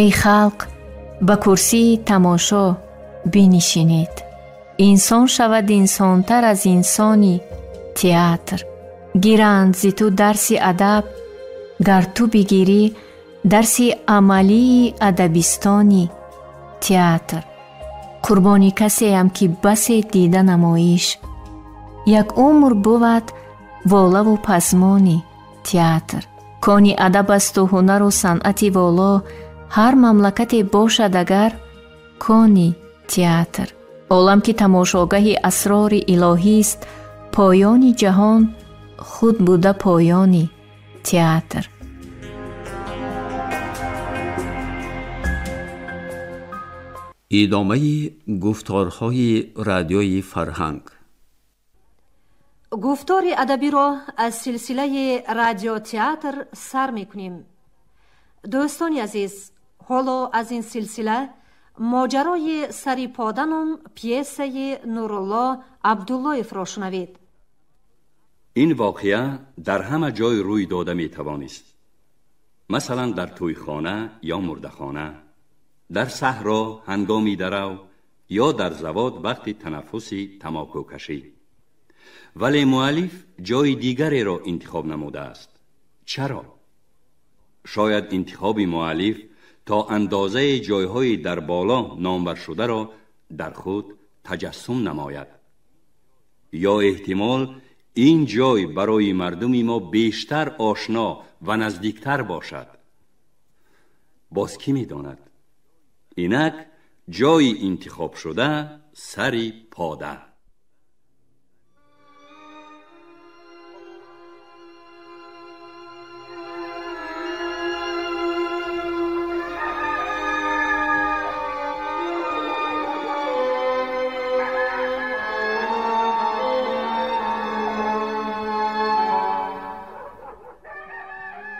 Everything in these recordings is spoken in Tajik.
Эй халқ, ба курсии тамошо бинишинед. Инсон шавад инсонтар аз инсони театр. Гиранд зи ту дарси адаб, гар ту бигирӣ дарси амалии адабистони театр. Қурбони касеам, ки басе дида намоиш. Як умр бувад волаву пазмони театр. Кони адаб асту ҳунару санъати воло, ҳар мамлакате бошад агар кони театр. Олам ки тамошогаҳи асрори илоҳист, поёни ҷаҳон худ буда поёни театр. Идомаи гуфторҳои радиои фарҳанг. Гуфтори адабиро аз силсилаи радиотеатр сар мекунем. Дӯстони азиз, ҳоло аз ин силсила моҷарои сари пода ном пьесаи Нурулло Абдуллоевро шунавед. Ин воқеа дар ҳама ҷой рӯй дода метавонист. Масалан, дар тӯйхона ё мурдахона, дар саҳро ҳангоми дарав ё дар завод вақти танаффуси тамокукашӣ. Вале муаллиф ҷои дигареро интихоб намудааст. Чаро? Шояд интихоби муаллиф то андозаи ҷойҳои дар боло номбаршударо дар худ таҷассум намояд. Ё эҳтимол ин ҷой барои мардуми мо бештар ошно ва наздиктар бошад. Боз кӣ медонад? Инак ҷои интихобшуда сари пода.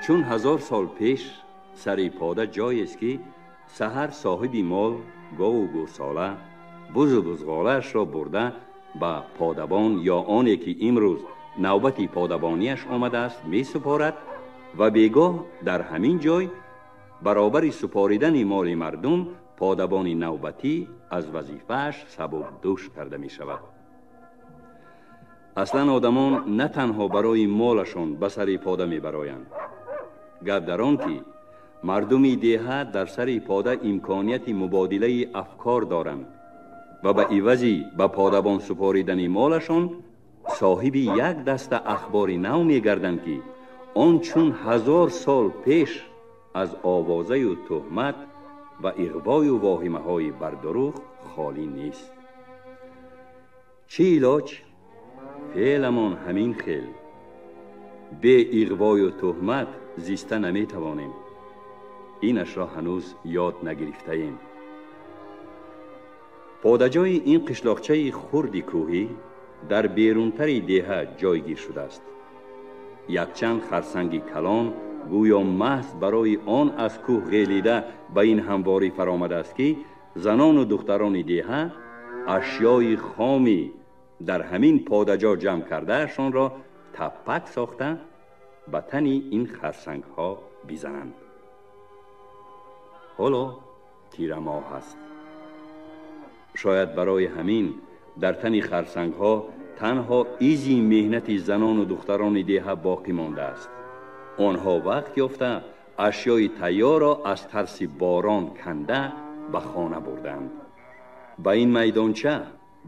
Чун 1000 сол пеш сари пода ҷоест, ки саҳар соҳиби мол гову гӯсола, бузу бузғолаашро бурда ба подабон ё оне ки имрӯз навбати подабонияш омадааст месупорад ва бегоҳ дар ҳамин ҷой баробари супоридани моли мардум подабони навбатӣ аз вазифааш сабукдӯш карда мешавад. Аслан одамон на танҳо барои молашон ба сари пода мебароянд. Гап дар он ки мардуми деҳа дар сари пода имконияти мубодилаи афкор доранд ва ба ивази ба подабон супоридани молашон соҳиби як даста ахбори нав мегарданд, ки он чун 1000 сол пеш аз овозаю туҳмат ва иғвою воҳимаҳои бардурӯғ холӣ нест. Чӣ илоҷ? Феъламон ҳамин хел. Бе иғвою туҳмат зиста наметавонем. Инашро ҳанӯз ёд нагирифтаем. Подаҷои ин қишлоқчаи хурди кӯҳӣ дар берунтари деҳа ҷойгир шудааст. Якчанд харсанги калон гӯё маҳз барои он аз кӯҳ ғелида ба ин ҳамворӣ фаромадааст, ки занону духтарони деҳа ашёи хоми дар ҳамин подаҷо ҷамъ кардаашонро таппак сохта ба тани ин харсангҳо бизананд. Ҳоло тирамоҳ аст. Шояд барои ҳамин дар тани харсангҳо танҳо изи меҳнати занону духтарони деҳа боқӣ мондааст. Онҳо вақт ёфта ашёи тайёрро аз тарси борон канда ба хона бурданд. Ба ин майдонча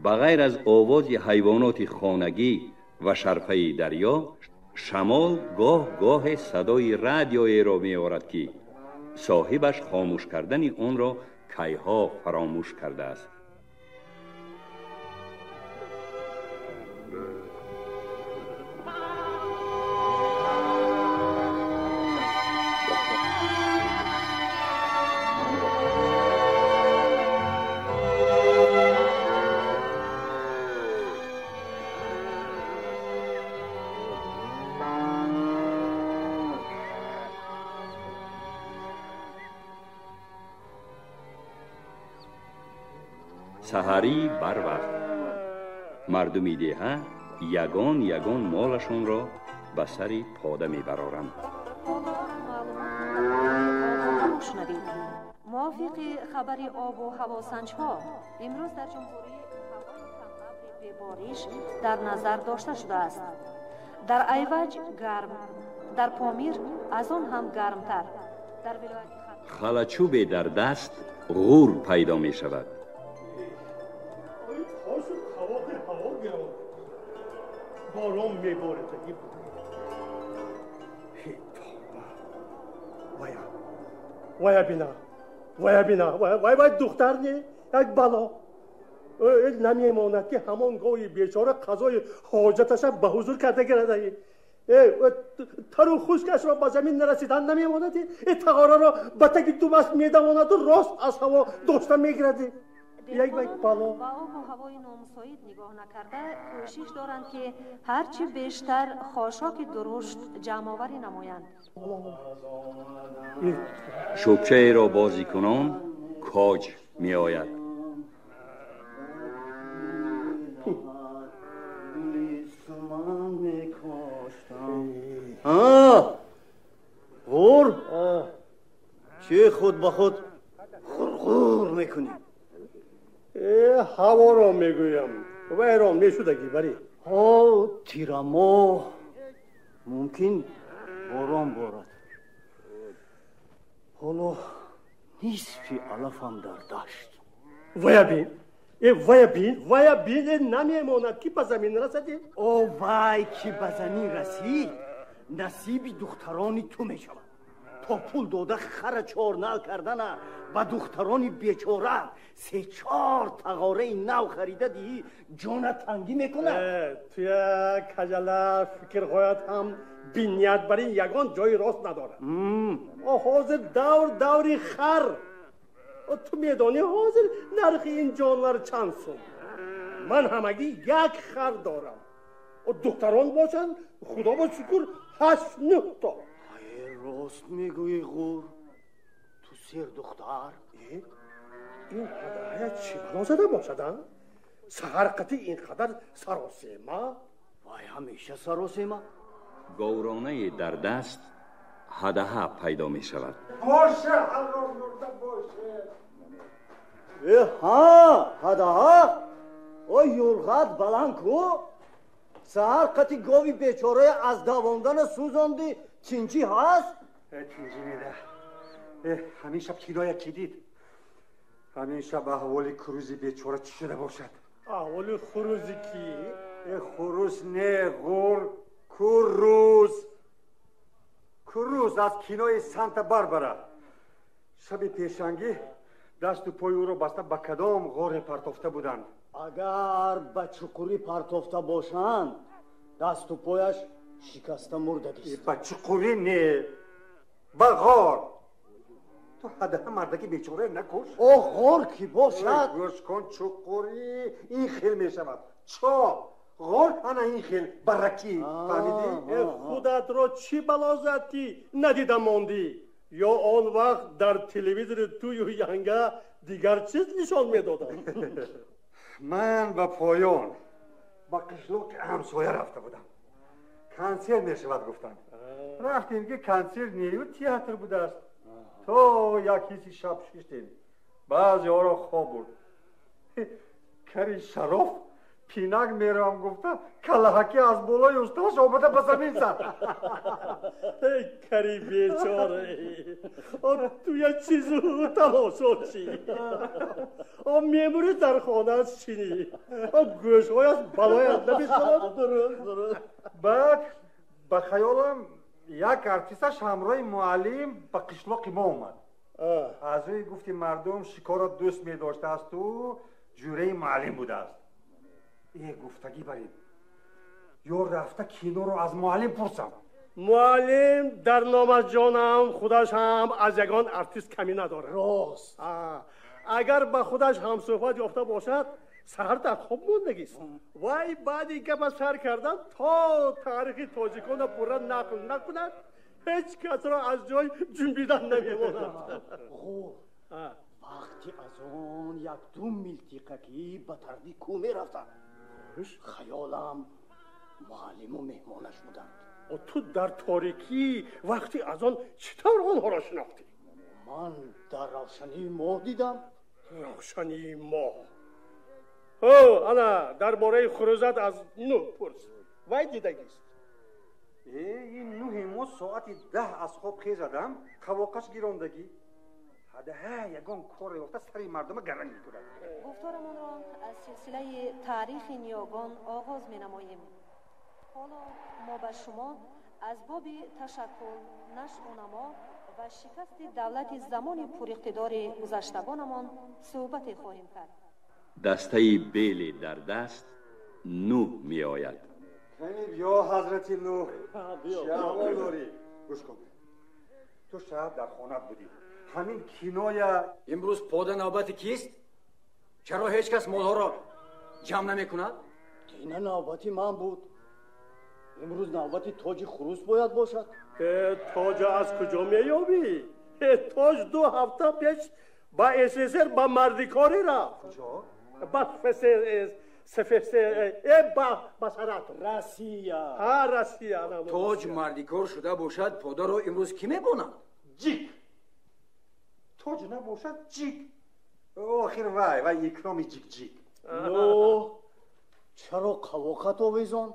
ба ғайр аз овози ҳайвоноти хонагӣ ва шарфаи дарё, шамол гоҳ-гоҳе садои радиоеро меорад, ки соҳибаш хомӯш кардани онро кайҳо фаромӯш кардааст. Саҳарӣ барвақт мардуми деҳа ягон ягон молашонро ба сари пода мебароранд. Мувофиқи хабари обу ҳавосанҷҳо, имрӯз дар ҷумҳурӣ ҳавои камабри бебориш дар назар дошта шудааст. Дар Айваҷ гарм, дар Помир аз он ҳам гармтар. Дар вилояти Халачӯбе дар даст ғур пайдо мешавад. Борон меборад. Вая бина, вая бина, вай вай духтар не, як бало. Намемонад ки ҳамон гоҳи бечора қазои ҳоҷаташа ба ҳузур карда гирад. Тару хушкашро ба замин нарасидан намемонад, тағораро ба таги думаш медавонаду рост аз ҳаво дошта мегирад. Як бало. Ба обу ҳавои номусоид нигоҳ накарда, кӯшиш доранд, ки ҳарчи бештар хошоки дурушт ҷамъоварӣ намоянд. Шӯбчаеро бозикунон коҷ меояд. Ғур, чӣ худ ба худ ғурғур мекунӣ? Ҳаворо мегӯям, вайрон мешудагӣ барӣ. Ҳо, тирамоҳ мумкин борон борад. Ҳоло нисфи алафам дар дашт. Вая бин, вая бин, вая бин, намемонад ки ба замин расадӣ. О, вай ки ба замин расид, насиби духтарони ту мешавад. То пул дода хара чорнал кардана ба духтарони бечора се-чор тағораи нав харида диҳӣ, ҷона тангӣ мекунад. Туя каҷала фикрҳоят ҳам биният бар ин ягон ҷои рост надорад. Ҳозир давр даври хар. Ту медонӣ ҳозир нархи ин ҷонвар чанд сум? Ман ҳамагӣ як хар дорам. Духтарон бошанд, худо ба шукр, 8-9 то. Рост мегӯӣ, Ғур, ту сер духтар. Ин ҳадаҳая чӣ бало зада бошад, а? Саҳар қати ин қадар саросема? Вай ҳамеша саросема. Говронае дар даст ҳадаҳа пайдо мешавад. Боше, ҳаром мурда боше. Ҳа, ҳадаҳа, ой юрғат баланд ку. Саҳар қати гови бечорае аз давондана сӯзонди, тинҷӣ ҳаст? Тинҷӣ неда. Ҳамин шаб киноя ки дид? Ҳамин шаб аҳволи курузи бечора чӣ шуда бошад? Аҳволи хурузи кӣ? Хурус не, Ғур, куруз. Куруз аз кинои Санта Барбара. Шаби пешангӣ дасту пои ӯро баста ба кадом ғоре партофта буданд. Агар ба чуқурӣ партофта бошанд, дасту пояш шикаста мурдагист. Ба чуқурӣ не, ба ғор. Ту ҳадаҳа мардаки бечора накуш. О, ғор ки бошад. Гӯш кун, чуқурӣ ин хел мешавад. Чо ғор ана ин хел баракӣ, фаҳмидӣ? Худатро чӣ бало зад ки надида мондӣ? Ё он вақт дар телевизори тую янга дигар чиз нишон медоданд? Ман ба поён ба қишлоқи ҳамсоя рафта будам. Консерт мешавад гуфтанд. Рафтем ки консерт нею театр будааст. То як ҳисси шаб шиштем. Баъзеҳоро хоб бурд. Кари Шароф пинак меравам гуфта, калаҳакӣ аз болои усташ омада ба замин зад. Кари бечора, туя чизу тамошо чӣ? Мемури дар хонааш чинӣ, гӯшҳояш балояш намешавад. Дуруст, дуруст. Баъд ба хаёлам як артисташ ҳамроҳи муаллим ба қишлоқи мо омад. Аз рӯи гуфти мардум шикорро дӯст медоштаасту ҷӯраи муаллим будааст. Гуфтагӣ барем, ё рафта киноро аз муаллим пурсам. Муаллим дар номаҷонам худаш ҳам аз ягон артист камӣ надорад. Рост. Агар ба худаш ҳамсӯҳбат ёфта бошад, саҳар дар хоб мондагист. Вай баъди гапа сар кардан то таърихи тоҷиконро пурра нақл накунад, ҳеҷ касро аз ҷой ҷунбидан намемонад. Ғур, вақти аз он як-ду милтиқакӣ ба тарди кӯ мерафтанд. Хаёлам муаллиму меҳмонаш буданд. Ту дар торикӣ вақти аз он чӣ тавр онҳоро шинохтӣ? Ман дар равшании моҳ дидам. Равшании моҳ? Ана дар бораи хурӯзат аз Нӯҳ пурс, вай дидагист. Ин Нӯҳи мо соати 10 аз хоб хезадам, қавоқаш гирондагӣ. Ҳадаҳа ягон кор ёфта сари мардума гаранг мекунад. Гуфторамонро аз силсилаи таърихи ниёгон оғоз менамоем. Ҳоло мо ба шумо аз боби ташаккул, нашъунамо ва шикасти давлати замони пуриқтидори гузаштагонамон суҳбате хоҳем кард. Дастаи беле дар даст Нӯҳ меояд. Кани биё, ҳазрати Нӯҳ, чӣ аҳвол дорӣ? Гӯш кун, ту шаб дар хонат будӣ, ҳамин киноя. Имрӯз пода навбати кист? Чаро ҳеҷ кас молҳоро ҷамъ намекунад? Дина навбати ман буд, имрӯз навбати тоҷи хурӯс бояд бошад. Тоҷа аз куҷо меёбӣ? Тоҷ 2 ҳафта пеш ба СССР ба мардикорӣ рафт. Куҷо? Ба СФСР, ба Саратов. Россия. Ҳа, Россия. Тоҷ мардикор шуда бошад, подаро имрӯз кӣ мебонад? Ҷик. Тоҷ набошад, ҷик. Охир вай, вай икроми ҷик-ҷик. Нӯҳ, чаро қавоқат овезон?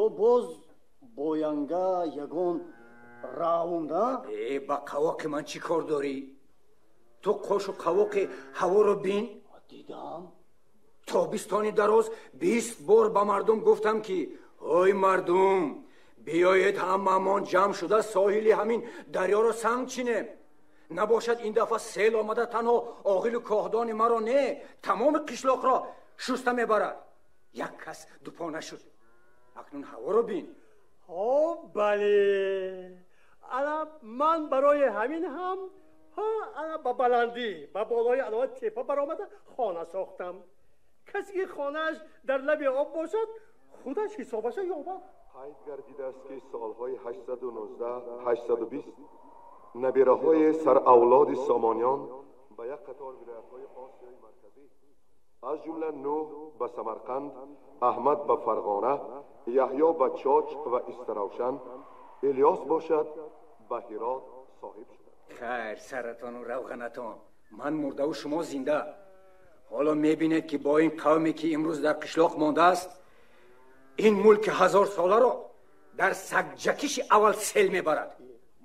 Ё боз боянга ягон раунда? Ба қавоқи ман чӣ кор дорӣ? Ту қошу қавоқи ҳаворо бин. Дидам. Тобистони дароз 20 бор ба мардум гуфтам, ки ой мардум, биёед ҳамамон ҷамъ шуда соҳили ҳамин дарёро санг чинем. Набошад ин дафъа сел омада танҳо оғилу коҳдони маро не, тамоми қишлоқро шуста мебарад. Як кас дупо нашуд. Акнун ҳаворо бин. Бале, ана ман барои ҳамин ҳам ана ба баландӣ, ба болои ана тепа баромада хона сохтам. Касе ки хонааш дар лаби об бошад, худаш ҳисобаша ёбад. Қайд гардидааст, ки солҳои 819-820 набираҳои саравлоди сомониён ба як қатор вилоятҳои Осиёи Марказӣ, аз ҷумла Нӯҳ ба Самарқанд, Аҳмад ба Фарғона, Яҳё ба Чоч ва Истаравшан, Илёс бошад ба Ҳирот соҳиб шуданд. Хайр саратону равғанатон, ман мурдаву шумо зинда. Ҳоло мебинед, ки бо ин қавме, ки имрӯз дар қишлоқ мондааст, ин мулки ҳазорсоларо дар сагҷакиши аввал сел мебарад.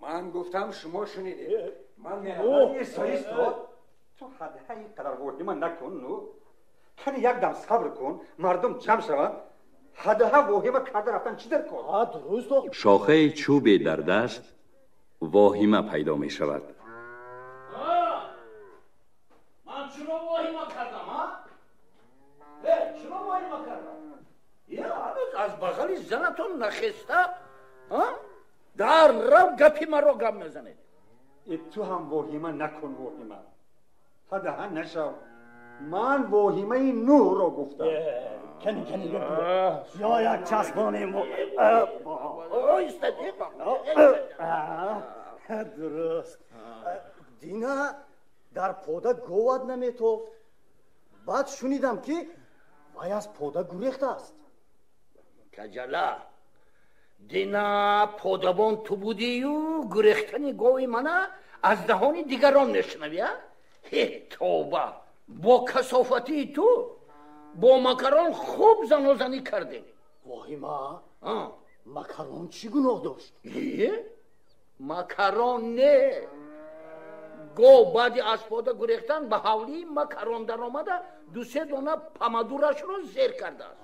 Ман гуфтам, шумо шунидед. Ман меравам. Истод, ту ҳадаҳа ин қадар воҳима накун, Нӯҳ. Кани як дам сабр кун, мардум ҷамъ шаванд. Ҳадаҳа воҳима карда рафтан чӣ дар кор? Дуруст. Шохаи чӯбе дар даст воҳима пайдо мешавад. Ман чиро воҳима кардам, а? Чиро воҳима кардам? Я ҳанӯз аз бағали занатон нахеста, дар рав гапи маро гап мезанед. Ту ҳам воҳима накун, воҳима. Ҳадаҳа нашав. Ман воҳимаи Нӯҳро гуфтам. Кани, кани, ё як часпонем. Дуруст. Дина дар пода говат наметофт. Баъд шунидам, ки вай аз пода гурехтааст. Каҷала, дина подабон ту будию гурехтани гови мана аз даҳони дигарон мешунавӣ, а? Ҳе тавба, бо касофатии ту бо макарон хуб занозанӣ кардем. Воҳима, макарон чӣ гуноҳ дошт? Макарон не, гов баъди аз пода гурехтан ба ҳавлии макарон даромада 2-3 дона памадурашро зер кардааст.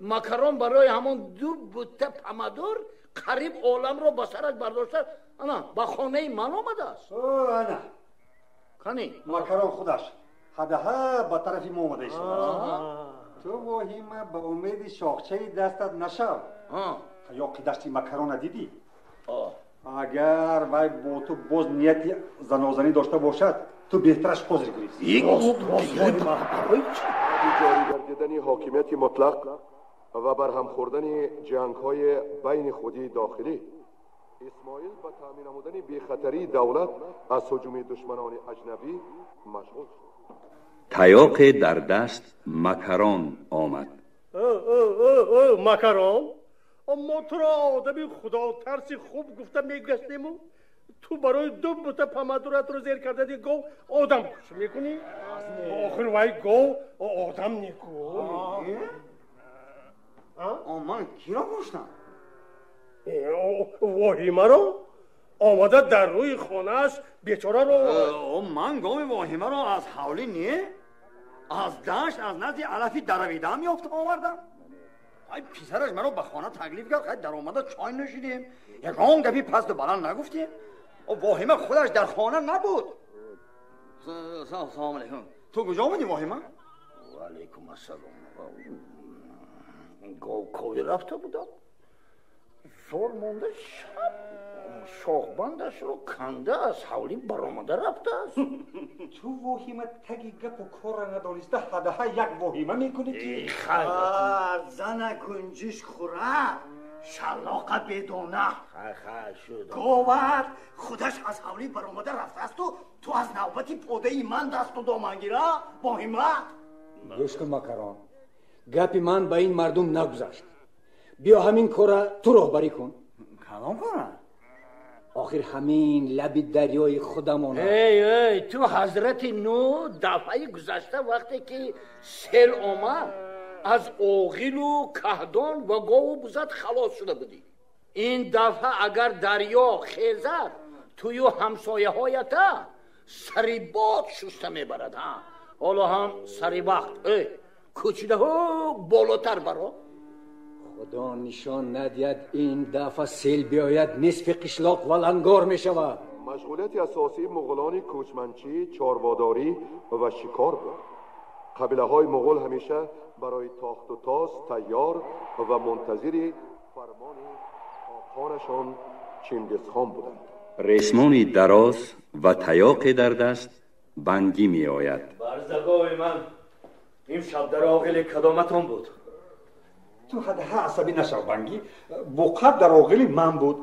Макарон барои ҳамон 2 бутта памадур қариб оламро ба сараш бардошта, ана ба хонаи ман омадааст. Ана кани макарон худаш ҳадаҳа ба тарафи мо омада истодааст. Ту воҳима ба умеди шохчаи дастат нашав. Таёқи дасти макарона дидӣ? Агар вай бо ту боз нияти занозанӣ дошта бошад, ту беҳтараш ҳозир гирифт. Ҷорӣ гардидани ҳокимияти мутлақ ва барҳам хӯрдани ҷангҳои байни худии дохилӣ, Исмоил ба таъмин намудани бехатарии давлат аз ҳуҷуми душманони аҷнабӣ машғул шуд. Таёқе дар даст макарон омад. Макарон, мо туро одами худотарси хуб гуфта мегаштему Ту барои ду бута помадуратро зер кардани гов одам куш мекунӣ? Охир вай гов одам неку. Ман киро куштам? Воҳимаро омада дар рӯи хонааш бечораро. Ман гови воҳимаро аз ҳавлӣ не, аз дашт, аз назди алафи даравидаам ёфта овардам. Ай писараш маро ба хона таклиф кард, хай даромада чой нӯшидем, ягон гапи пасту баланд нагуфтем. Воҳима худаш дар хона набуд. Салом алейкум. Ту куҷо будӣ, воҳима? Ва алейкум ассалом. Говковӣ рафта будам. Зор монда шаб шохбандашро канда аз ҳавлӣ баромада рафтааст. Ту воҳима таги гапу корра надониста ҳадаҳа як воҳима мекунӣ ки. Зана гунҷиш хӯра, шалоқа бедона. Говар худаш аз ҳавлӣ баромада рафтаасту ту аз навбати подаи ман дасту домангира, воҳима. Гӯш кун, Макарон, гапи ман ба ин мардум нагузашт. Биё ҳамин кора ту роҳбарӣ кун. Калом кора? Охир ҳамин лаби дарёи худамон. Эй, эй, ту ҳазрати Нӯҳ дафъаи гузашта вақте ки сел омад, аз оғилу каҳдон ва гову бузат халос шуда будӣ. Ин дафъа агар дарё хезад, тую ҳамсояҳоята сари бод шуста мебарад. Ҳоло ҳам сари вақт. Эй, кӯчидаҳо болотар баро. Худо нишон надиҳад ин дафъа сел биёяд, нисфи қишлоқ валангор мешавад. Машғулияти асосии муғулони кӯчманчӣ чорводорӣ ва шикор буд. Қабилаҳои муғул ҳамеша барои тохту тоз тайёр ва мунтазири фармони хоқонашон Чингизхон буданд. Ресмони дароз ва таёқе дар даст бангӣ меояд. Барзагови ман ин шаб дар оғили кадоматон буд? Ту ҳадаҳа асабӣ нашав, Бангӣ. Буқат дар оғили ман буд.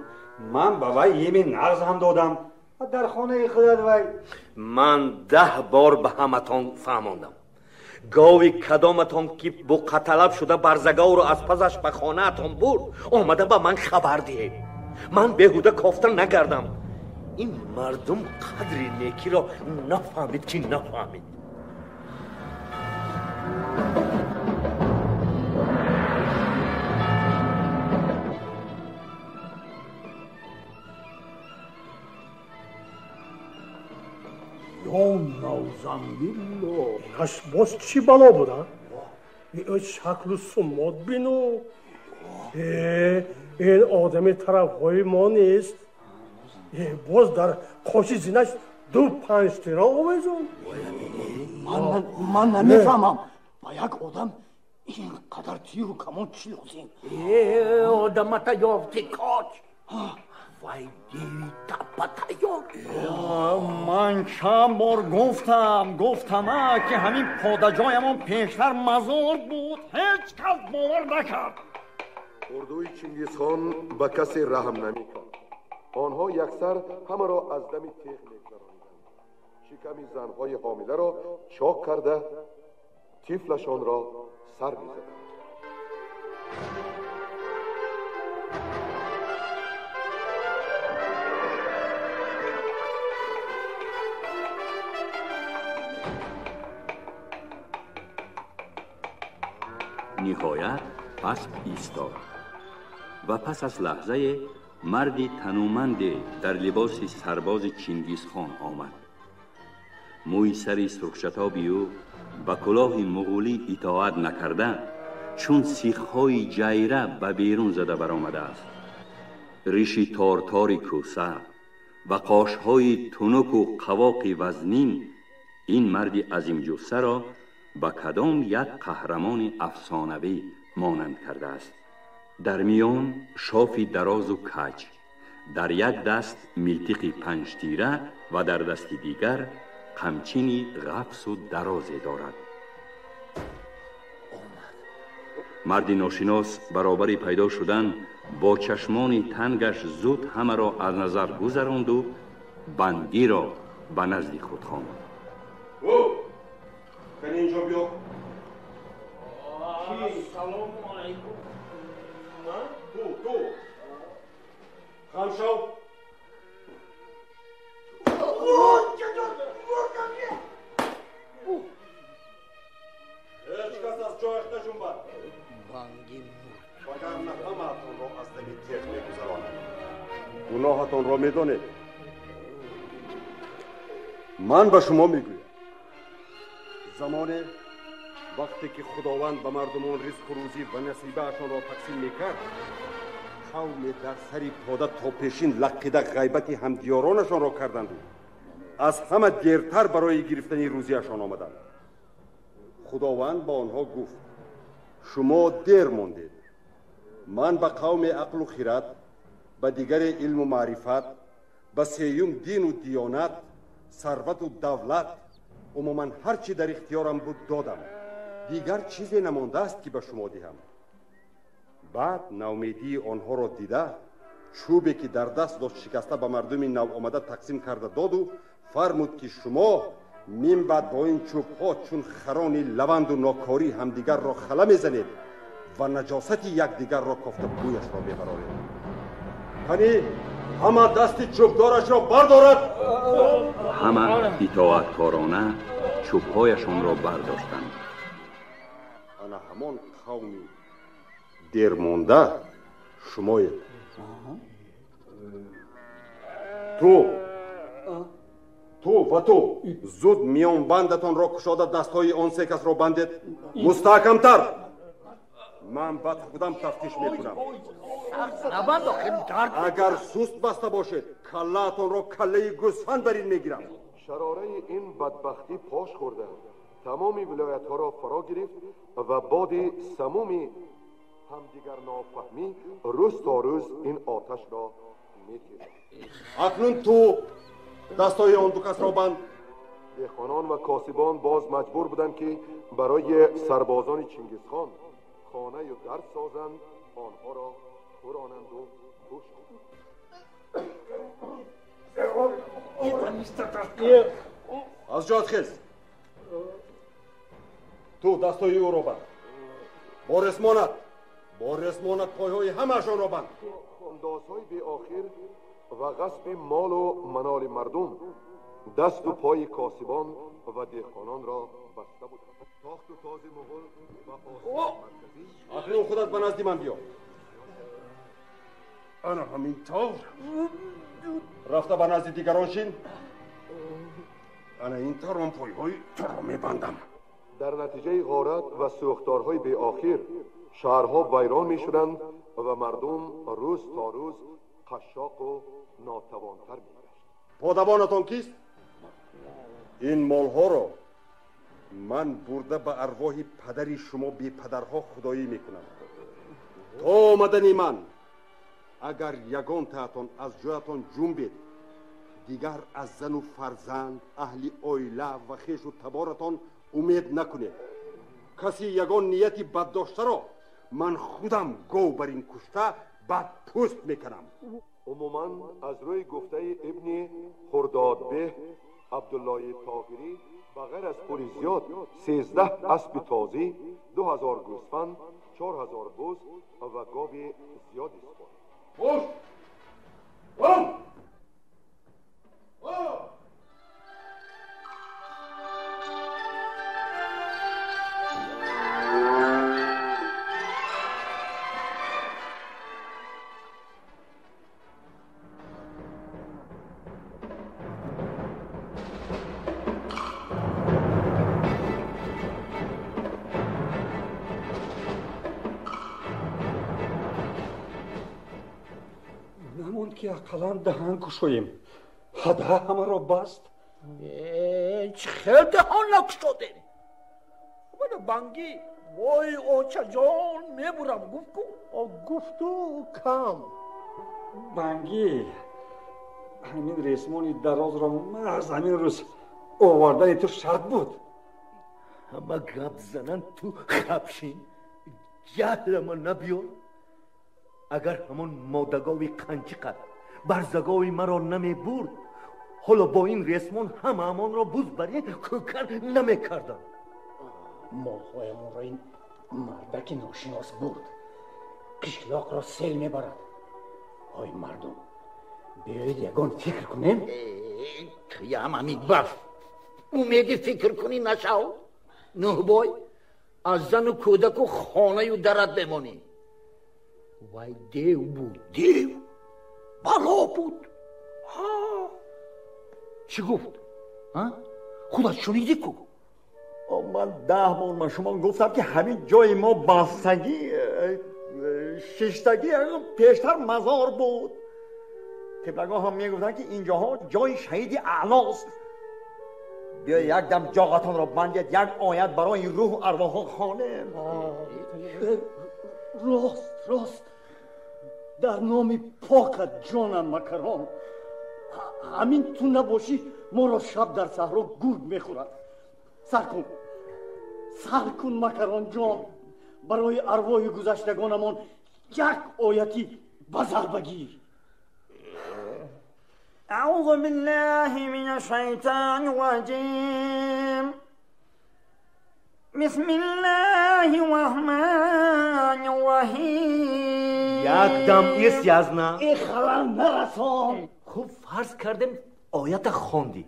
Ман ба вай еми нағз ҳам додам. Дар хонаи худат вай. Ман 10 бор ба ҳаматон фаҳмондам. Гови кадоматон ки буқаталаб шуда барзаговро аз пасаш ба хонаатон бурд, омада ба ман хабар диҳед. Ман беҳуда кофта накардам. Ин мардум қадри некиро нафаҳмид ки нафаҳмид. Навзамбилло, инаш боз чӣ бало буда? Шаклу сумот бину. Ин одами тарафҳои мо нест. Боз дар қоши зинаш 2-5 тира овезон. Ман намефаҳмам, ба як одам ин қадар тиру камон чӣ лозим? Одамата ёфти коч. Вай диви таппа тайёр. Ман чанд бор гуфтама ки ҳамин подаҷоямон пештар мазор буд. Ҳеҷ кас бовар накард. Урдуи Чингизхон ба касе раҳм намекард. Онҳо яксар ҳамаро аз дами теғ мегузарониданд. Шиками занҳои ҳомиларо чок карда, тифлашонро сар мезаданд. Ниҳоят асп истод ва пас аз лаҳзае марди тануманде дар либоси сарбози Чингизхон омад. Мӯи сари сурхшатоби ӯ ба кулоҳи муғулӣ итоат накарда, чун сихҳои ҷайра ба берун зада баромадааст. Риши тортори кӯса ва қошҳои тунуку қавоқи вазнин ин марди азимҷуссаро ба кадом як қаҳрамони афсонавӣ монанд кардааст. Дар миён шофи дарозу каҷ, дар як даст милтиқи панҷтира ва дар дасти дигар қамчини ғафсу дарозе дорад. Марди ношинос баробари пайдо шудан бо чашмони тангаш зуд ҳамаро аз назар гузаронду бангиро ба назди худ хонд. Кани инҷо биё. Салому алайкум. Ту, ту. Хам шав. Гуноҳатонро медонед. Ман ба шумо мегӯям, замоне вақте ки Худованд ба мардумон ризқу рӯзӣ ва насибаашонро тақсим мекард, қавме дар сари пода то пешин лаққида ғайбати ҳамдиёронашонро карданду аз ҳама дертар барои гирифтани рӯзиашон омаданд. Худованд ба онҳо гуфт: шумо дер мондед. Ман ба қавме ақлу хират, ба дигаре илму маърифат, ба сеюм дину диёнат, сарвату давлат, умуман ҳар чӣ дар ихтиёрам буд додам. Дигар чизе намондааст ки ба шумо диҳам. Баъд наумедии онҳоро дида, чӯбе ки дар даст дошт шикаста ба мардуми навомада тақсим карда доду фармуд ки шумо минбаъд бо ин чӯбҳо чун харони лаванду нокорӣ ҳамдигарро хала мезанед ва наҷосати якдигарро кофта бӯяшро мебароред. Кани ҳама дасти чӯбдорашро бардорад. Ҳама итоаткорона чӯбҳояшонро бардоштанд. Ана ҳамон қавми дермонда шумоед. Ту ва ту зуд миёнбандатонро кушода дастҳои он се касро бандед. Мустаҳкамтар. Ман баъд худам тафтиш мекунам. Агар суст баста бошед, каллаатонро каллаи гӯсфанд бар ин мегирам. Шарораи ин бадбахтӣ пош хӯрда тамоми вилоятҳоро фаро гирифт ва боди самуми ҳамдигарнофаҳмӣ рӯз то рӯз ин оташро метирад. Акнун ту дастҳои он ду касро банд. Деҳқонон ва косибон боз маҷбур буданд ки барои сарбозони Чингизхон хонаю дар созанд, онҳоро хӯронанду пӯшонанд. Аз ҷоят хез. Ту дастҳои ӯро банд. Бо ресмонат пойҳои ҳамаашонро банд. Андозҳои беохир ва ғасби молу маноли мардум дасту пои косибон ва деҳқононро баста буданд. Тохту този муғул ва Осиёи Марказӣ. Акнун худат ба назди ман биё. Ана ҳамин тавр рафта ба назди дигарон шин. Ана ин тавр ман пойҳои туро мебандам. Дар натиҷаи ғорат ва сӯхторҳои беохир шаҳрҳо вайрон мешуданд ва мардум рӯз то рӯз қашшоқу нотавонтар мегашт. Подабонатон кист? Ин молҳоро ман бурда ба арвоҳи падари шумо бепадарҳо худоӣ мекунам. То омадани ман агар ягонтаатон аз ҷоятон ҷунбед, дигар аз зану фарзанд, аҳли оила ва хешу таборатон умед накунед. Каси ягон нияти бад доштаро ман худам гов бар ин кушта бад пӯст мекунам. Умуман аз рӯи гуфтаи ибни Хурдодбеҳ Абдуллои Тоҳирӣ ба ғайр аз пули зиёд 13 аспи тозӣ, 2000 гӯсфанд, 4000 буз ва гови зиёде супорид. Бош! Бом! Ки ақаллан даҳан кушоем. Ҳада ҳамаро баст. Чӣ хел даҳон накушодем? Мана бангӣ вой очаҷон мебурам гуфт ку. Гуфту кам. Бангӣ ҳамин ресмони дарозро маҳз ҳамин рӯз овардани ту шарт буд. Ҳама гап занан ту хабшин, ҷаҳлама набиёр. Агар ҳамон модагови қанчиқат барзагови маро намебурд, ҳоло бо ин ресмон ҳамаамонро буз бар ин кӯкар намекардам. Молҳоямонро ин мардаки ношинос бурд. Қишлоқро сел мебарад. Ой мардум, биёед ягон фикр кунем. Туям ҳамин баф умеди фикр кунӣ нашав. Нӯҳбой, аз зану кӯдаку хонаю дарат бемонӣ. Вай дев буд, дев. Бало буд. Чӣ гуфт? Худат шунидӣ ку? Ман 10 бор ба шумо гуфтам, ки ҳамин ҷои мо бастагӣ, шиштагӣ пештар мазор буд. Қиблагоҳ ҳам мегуфтанд, ки инҷоҳо ҷои шаҳиди аълост. Биё як дам ҷоғатонро бандед, як оят барои рӯҳу арвоҳҳо хонем. Рост, рост. Дар номи покат ҷонам Макарон. Ҳамин ту набошӣ, моро шаб дар саҳро гург мехӯрад. Сар кун, сар кун Макарон ҷон. Барои арвоҳи гузаштагонамон як ояти ба зарба гир. أعوذ بالله من الشيطان الرجيم. بسم الله الرحمن الرحيم. як дам ис язна. Э, халал нарасон. Хуб, фарз кардем, оята хондӣ.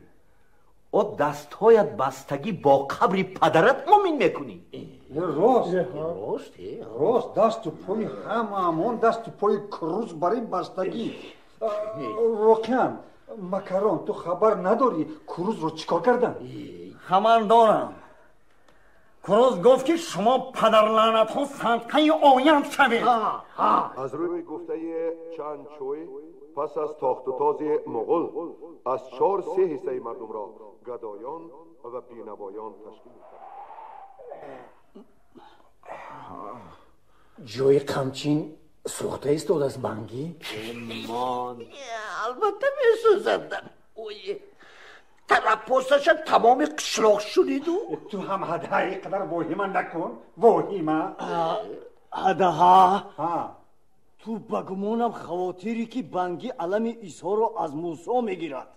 О дастҳоят бастагӣ бо қабри падарат мумин мекунӣ? Рост, рост, рост. Дасту пои ҳамаамон дасту пои круз бар ин бастагӣ. Воқеан, Макарон, ту хабар надорӣ, крузро чӣ кор кардан? Хабар дорам. Круз гуфт, ки шумо падарлаънатҳо садқаи оянд шавед. Аз рӯи гуфтаи Чан Чӯй, пас аз тохтутози муғул аз 4 3 ҳиссаи мардумро гадоён ва бенавоён ташкил мекарданд. Ҷои қамчин сӯхта истодааст, Бангӣ. Мон, албатта месӯзад. Талаффузаша тамоми қишлоқ шуниду. Ту ҳам ҳадаҳа, ин қадар воҳима накун, воҳима. Ҳадаҳа, ту ба гумонам хавотире, ки Бангӣ алами Исоро аз Мусо мегирад.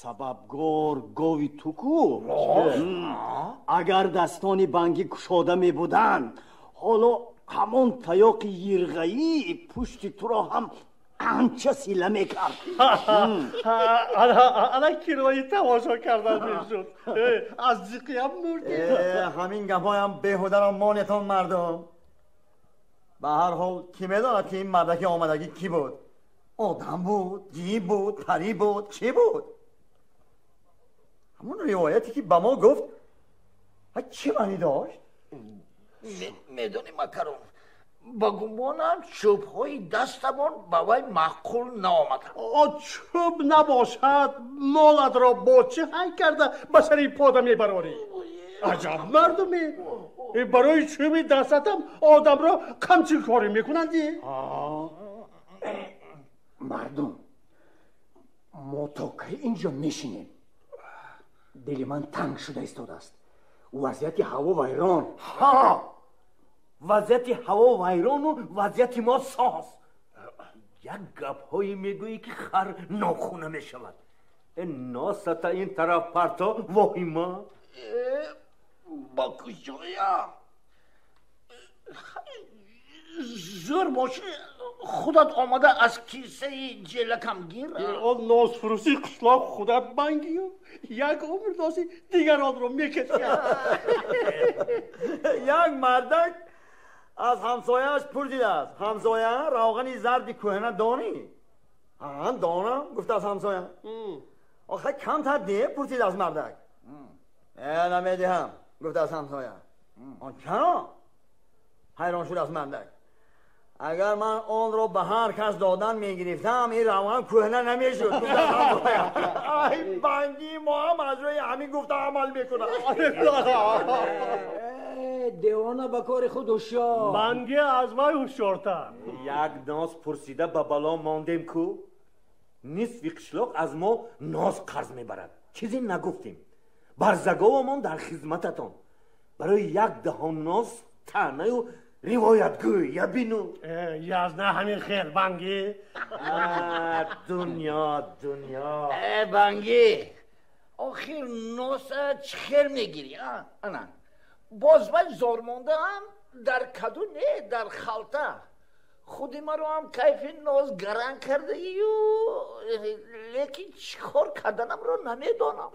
Сабабгор гови ту ку. Агар дастони Бангӣ кушода мебуданд, ҳоло ҳамон таёқи йирғаӣ пушти туро ҳам анча сила мекард. Ана кинои тамошо кардан мешуд, аз зиқиям мурдем. Ҳамин гапҳоям беҳударо монетон, мардум. Ба ҳар ҳол, кӣ медонад, ки ин мардаки омадагӣ кӣ буд? Одам буд, ҷин буд, парӣ буд, чӣ буд? Ҳамон ривояте, ки ба мо гуфт, чӣ маънӣ дошт? Медонӣ, Макарон, ба гумонам чӯбҳои дастамон ба вай маъқул наомаданд. Чӯб набошад, молатро бо чӣ ҳай карда ба сари пода мебарорӣ? Аҷаб мардуме! Барои чӯби дастатам одамро қамчинкорӣ мекунанди. Мардум, мо то кай инҷо мешинем? Дили ман танг шуда истодааст. Вазъияти ҳаво вайрон. Ҳа, вазъияти ҳаво вайрону вазъияти мо соз. Як гапҳое мегӯӣ, ки хар нохуна мешавад. Носата ин тараф парто, воҳима. Ба куҷоя? Зӯр бошӣ, худат омада аз кисаи ҷелакам гир. Он носфурӯши қишлоқ худат, Бангию, як умр носи дигаронро мекашад. Як мардак аз ҳамсояаш пурсидааст: «Ҳамсоя, равғани зарди кӯҳна донӣ?» «Ҳа, донам», гуфтааст ҳамсоя. «Охе, камтар де», пурсидааст мардак. «Э, намедиҳам», гуфтааст ҳамсоя. «Он чаро?» ҳайрон шудааст мардак. «Агар ман онро ба ҳар кас додан мегирифтам, ин равған кӯҳна намешуд», гуфтааст ҳамсоя. Ай, Бангии мо ҳам аз рӯи ҳамин гуфта амал мекунад. Девона ба кори худ ҳушёр. Бангӣ аз вай ҳушёртар. Як ноз пурсида ба бало мондем ку. Нисфи қишлоқ аз мо ноз қарз мебарад. Чизе нагуфтем. Барзаговамон дар хизмататон. Барои як даҳон ноз таънаю ривоятгӯй ябину. Язна ҳамин хел, Бангӣ. Дунё, дунё. Бангӣ, охир носа чӣ хел мегирӣ? Ана боз вай зормондаам дар каду не, дар халта. Худи маро ҳам кайфи ноз гаранг кардаию, лекин чӣ кор карданамро намедонам.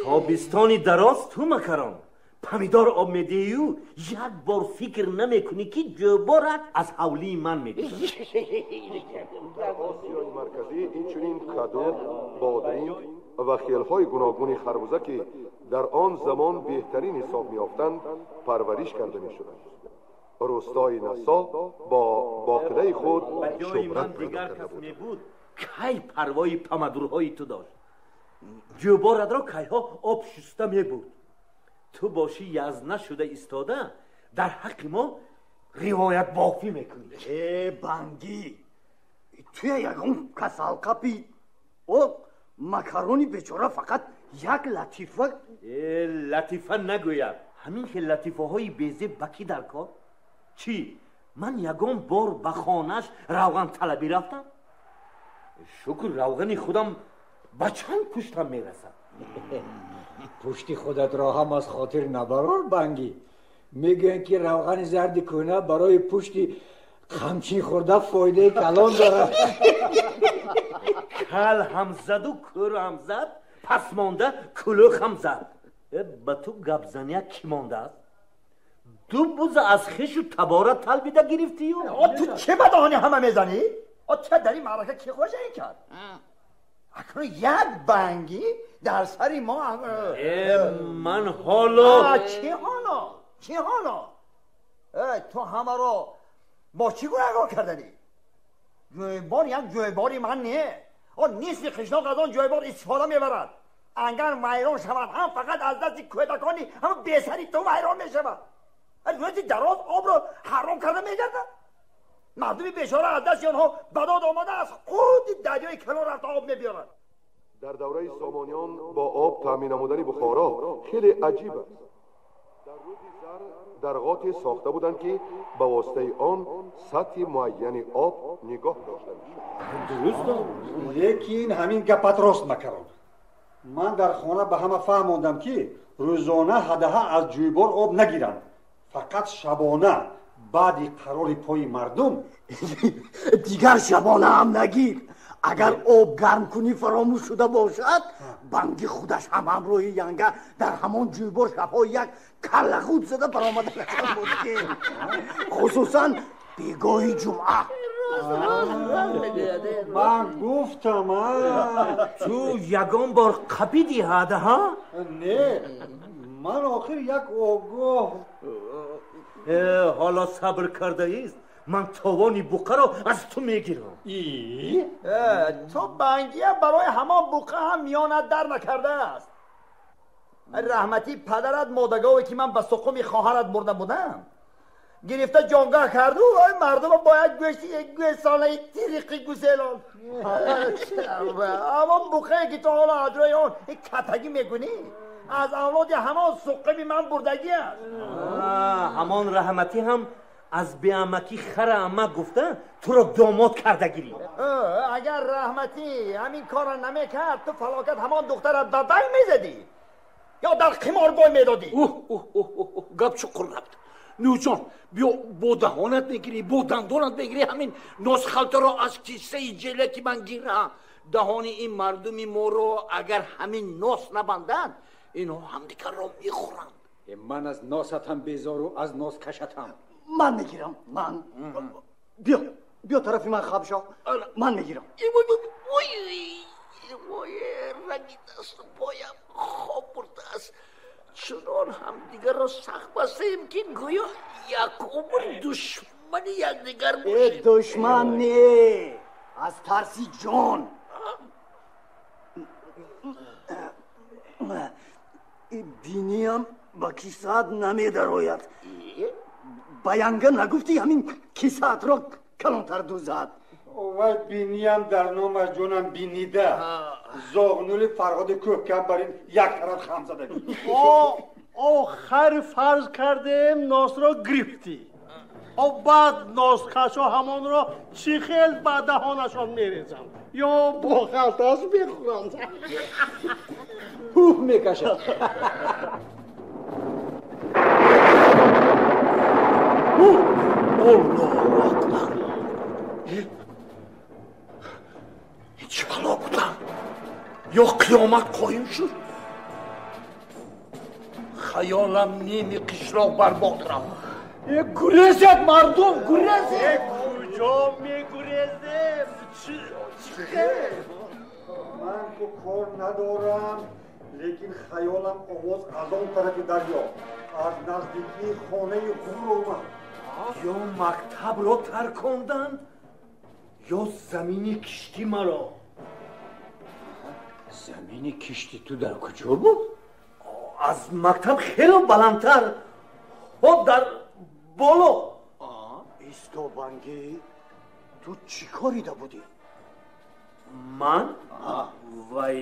Тобистони дароз ту, Макарон, Помидор об медиҳию як бор фикр намекунӣ, ки ҷӯборат аз ҳавлии ман мегузарад. Дар Осиёи Марказӣ инчунин каду, бодринг ва хелҳои гуногуни харбуза, ки дар он замон беҳтарин ҳисоб меёфтанд, парвариш карда мешуданд. Рӯстои Насо бо боқилаи худ Ба ҷои шӯҳрат ман пайдо дигар карда кас буд. мебуд, кай парвои памадурҳои ту дошт? Ҷӯборатро кайҳо об шуста мебурд. Ту бошӣ, язна шуда истода дар ҳаққи мо ривоятбофӣ мекунӣ. Э, Бангӣ, туя ягон касалқапи о Макарони бечора фақат як латифа. Э, латифа нагӯяд. Ҳамин хел латифаҳои безеб ба кӣ дар кор? Чӣ, ман ягон бор ба хонааш равғанталабӣ рафтам? Шукр, равғани худам ба чанд пуштам мерасад. Пушти худатро ҳам аз хотир набарор, Бангӣ. Мегӯянд, ки равғани зарди кӯҳна барои пушти қамчин хӯрда фоидаи калон дорад. Кал ҳам заду, кӯр ҳам зад, пасмонда кулӯх ҳам зад. Ба ту гапзания кӣ мондааст? Ду буза аз хешу табора талбида гирифтию. Ту чӣ ба даҳони ҳама мезанӣ? Ча дар ин маърака кӣ хоҷаӣ кард? Акнун як Бангӣ дар сари мо. Ман ҳоло. Чӣ ҳоло? Чӣ ҳоло? Ту ҳамаро бо чӣ гунаҳкор карданӣ? Ҷӯйбор як ҷӯйбори ман не. Нисфи қишлоқ аз он ҷӯйбор истифода мебарад. Агар вайрон шавад ҳам, фақат аз дасти кӯдакони ҳама бесари ту вайрон мешавад. Рӯзи дароз обро ҳаром карда мегардад. Мардуми бечора аз дасти онҳо ба дод омада, аз худи дарёи калон рафта об мебиёрад. Дар давраи Сомониён бо об таъмин намудани Бухоро хеле аҷиб аст. Дар рӯди Зар дарғоте сохта буданд, ки ба воситаи он сатҳи муайяни об нигоҳ дошта мешуд. Дуруст. Лекин ҳамин гапат рост, Макарон. Ман дар хона ба ҳама фаҳмондам, ки рӯзона ҳадаҳа аз ҷӯйбор об нагиранд, фақат шабона, баъди қарори пои мардум. Дигар шабона ҳам нагир. Агар об гарм кунӣ фаромӯш шуда бошад, Бангӣ худаш ҳам ҳамроҳи янга дар ҳамон ҷӯйбор шабҳои як каллахуд зада баромада мумкин, хусусан бегоҳи ҷумъа. Ман гуфтам. Ту ягон бор қапидӣ ҳадаҳа? Не, ман охир як огоҳ. Ҳоло сабр кардаист, ман товони буқаро аз ту мегирам. Ту Бангия барои ҳамон буқа ҳам миёнат дар накардааст. Раҳматӣ падарат модагове, ки ман ба суқуми хоҳарат бурда будам, гирифта ҷонгаҳ карду ой мардума бо як гӯшти як гӯсолаи тириқи гуселон. Аммо буқае, ки ту ҳоло аз рӯи он катагӣ мекунӣ, аз авлоди ҳамон суқими ман бурдагӣ аст. Ҳамон раҳматӣ ҳам аз беамакӣ хара амак гуфта туро домод карда гирифт. Агар раҳматӣ ҳамин корро намекард, ту фалокат ҳамон духтара ба банг мезадӣ ё дар қиморбой медодӣ. Гап чуқур рафт. Нӯҷон, биё, бо даҳонат мегирӣ, бо дандонат мегирӣ, ҳамин носхалтаро аз киссаи ҷелаки ман гира. Даҳони ин мардуми моро агар ҳамин нос набанданд, инҳо ҳамдигарро мехӯранд. Ман аз носатам безору аз носкашатам. Ман мегирам, ман. Биё, биё тарафи ман, хабшо, ман мегирам. Вой, ранги дасту поям хоб бурдааст. Чунон ҳамдигарро сахт бастаем, ки гӯё як умр душмани якдигар бошем. Душман не, аз тарси ҷон. Биниям ба кисаат намедарояд. Ба янга нагуфтӣ, ҳамин кисаатро калонтар дузад? Вай биниям дар номаш ҷонам бинида. Зоғнули Фарҳоди кӯҳкам бар ин як тараф хам зада. Охари фарз кардем, носро гирифтӣ. Баъд носкашо ҳамонро чӣ хел ба даҳонашон мерезанд ё бо халташ мехӯранд? Ҳуҳ мекашад. Аллоҳу акбар! Ин чӣ бало будам? Ё қиёмат қоим шуд? Хаёлам ними қишлоқ барбод рафт. Гурезед, мардум, гурезед! Куҷо мегурезем? Чӣ Ман ку кор надорам, лекин хаёлам овоз аз он тарафи дарё, аз наздикии хонаи ғур омад. Ё мактабро тарконданд, ё замини кишти маро. Замини кишти ту дар куҷо буд? Аз мактаб хело баландтар, ҳо дар боло. Истобангӣ, ту чӣ корида будӣ? Ман? Вай,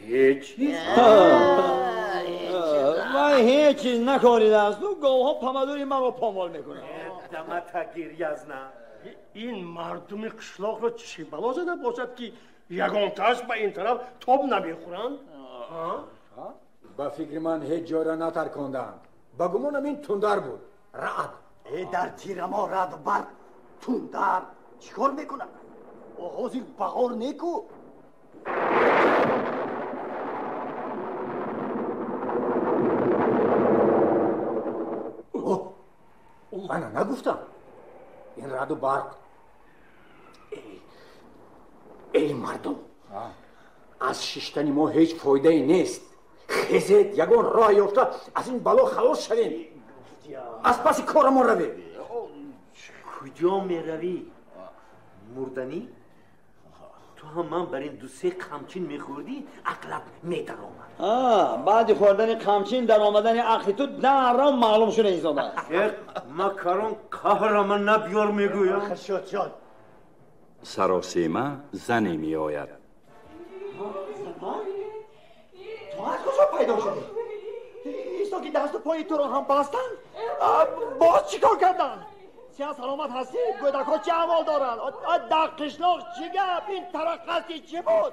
ҳеҷ чиз. Вай ҳеҷ чиз накоридааст. Ӯ говҳо памадури маро помол мекунад. Дамата гирязна. Ин мардуми қишлоқро чӣ бало зада бошад, ки ягонтааш ба ин тараф тоб намехӯранд? Ба фикри ман ҳеҷ ҷойро натаркондаанд. Ба гумонам ин тундар буд, раъд. Дар тирамо раъду барқ, тундар чӣ кор мекунад? Ҳозир баҳор неку. Ана нагуфтам, ин раъду барқ. Эй мардум, аз шиштани мо ҳеҷ фоидае нест. Хезед, ягон роҳ ёфта аз ин бало халос шавем. Аз паси корамон равем. Куҷо меравӣ, мурданӣ? Ту ҳам ман бар ин ду-се қамчин мехӯрдӣ, ақлат медаромад. Баъди хӯрдани қамчин даромадани ақли ту дарро маълум шуда истодааст. Макарон қаҳрама набиёр мегӯям. Шуд, шуд. Саросема зане меояд. Ту аз куҷо пайдо шудӣ? Исто ки дасту пои туро ҳам бастанд, боз чӣ кор карданд? Сиҳат саломат ҳастӣ? Гӯдакҳо чӣ аҳвол доранд? Дар қишлоқ чӣ гап? Ин тараққасти чӣ буд?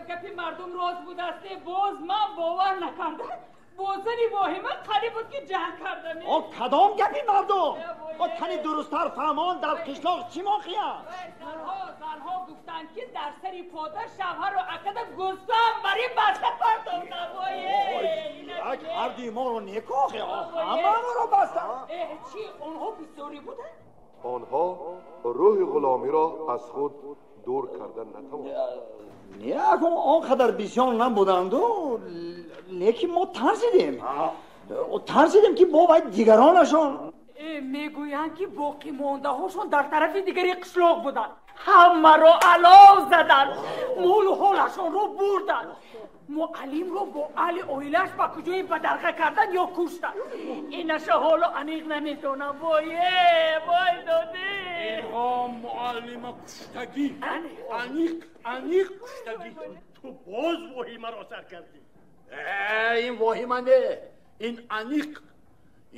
Гапи мардум рост будааст. Боз ман бовар накардам. Бо зани воҳима қариб буд ки ҷанг кардам. Кадом гапи мардум? Кани дурусттар фаҳмон, дар қишлоқ чӣ воқеа? Занҳо гуфтанд, ки дар сари пода шавҳарро акада гӯсфанд бар ин баста партофтанд. Ҳарди моро некохе, ҳамаро бастанд. Чӣ, онҳо бисёрӣ буданд? Онҳо рӯҳи ғуломиро аз худ дур карда натавонистанд. Не, он қадар бисёр набуданду, лекин мо тарсидем. Тарсидем, ки бо вай дигаронашон. Мегӯянд, ки боқимондаҳошон дар тарафи дигари қишлоқ буданд. Ҳамаро алов заданд, молу ҳолашонро бурданд. Муаллимро бо аҳли оилааш ба куҷое бадарға карданд ё куштанд. Инаша ҳоло аниқ намедонам. Вое, вой додӣ. Инҳо муаллима куштагӣ. Аниқ, аниқ куштагӣ. Ту боз воҳимаро сар кардӣ. Ин воҳима не, ин аниқ.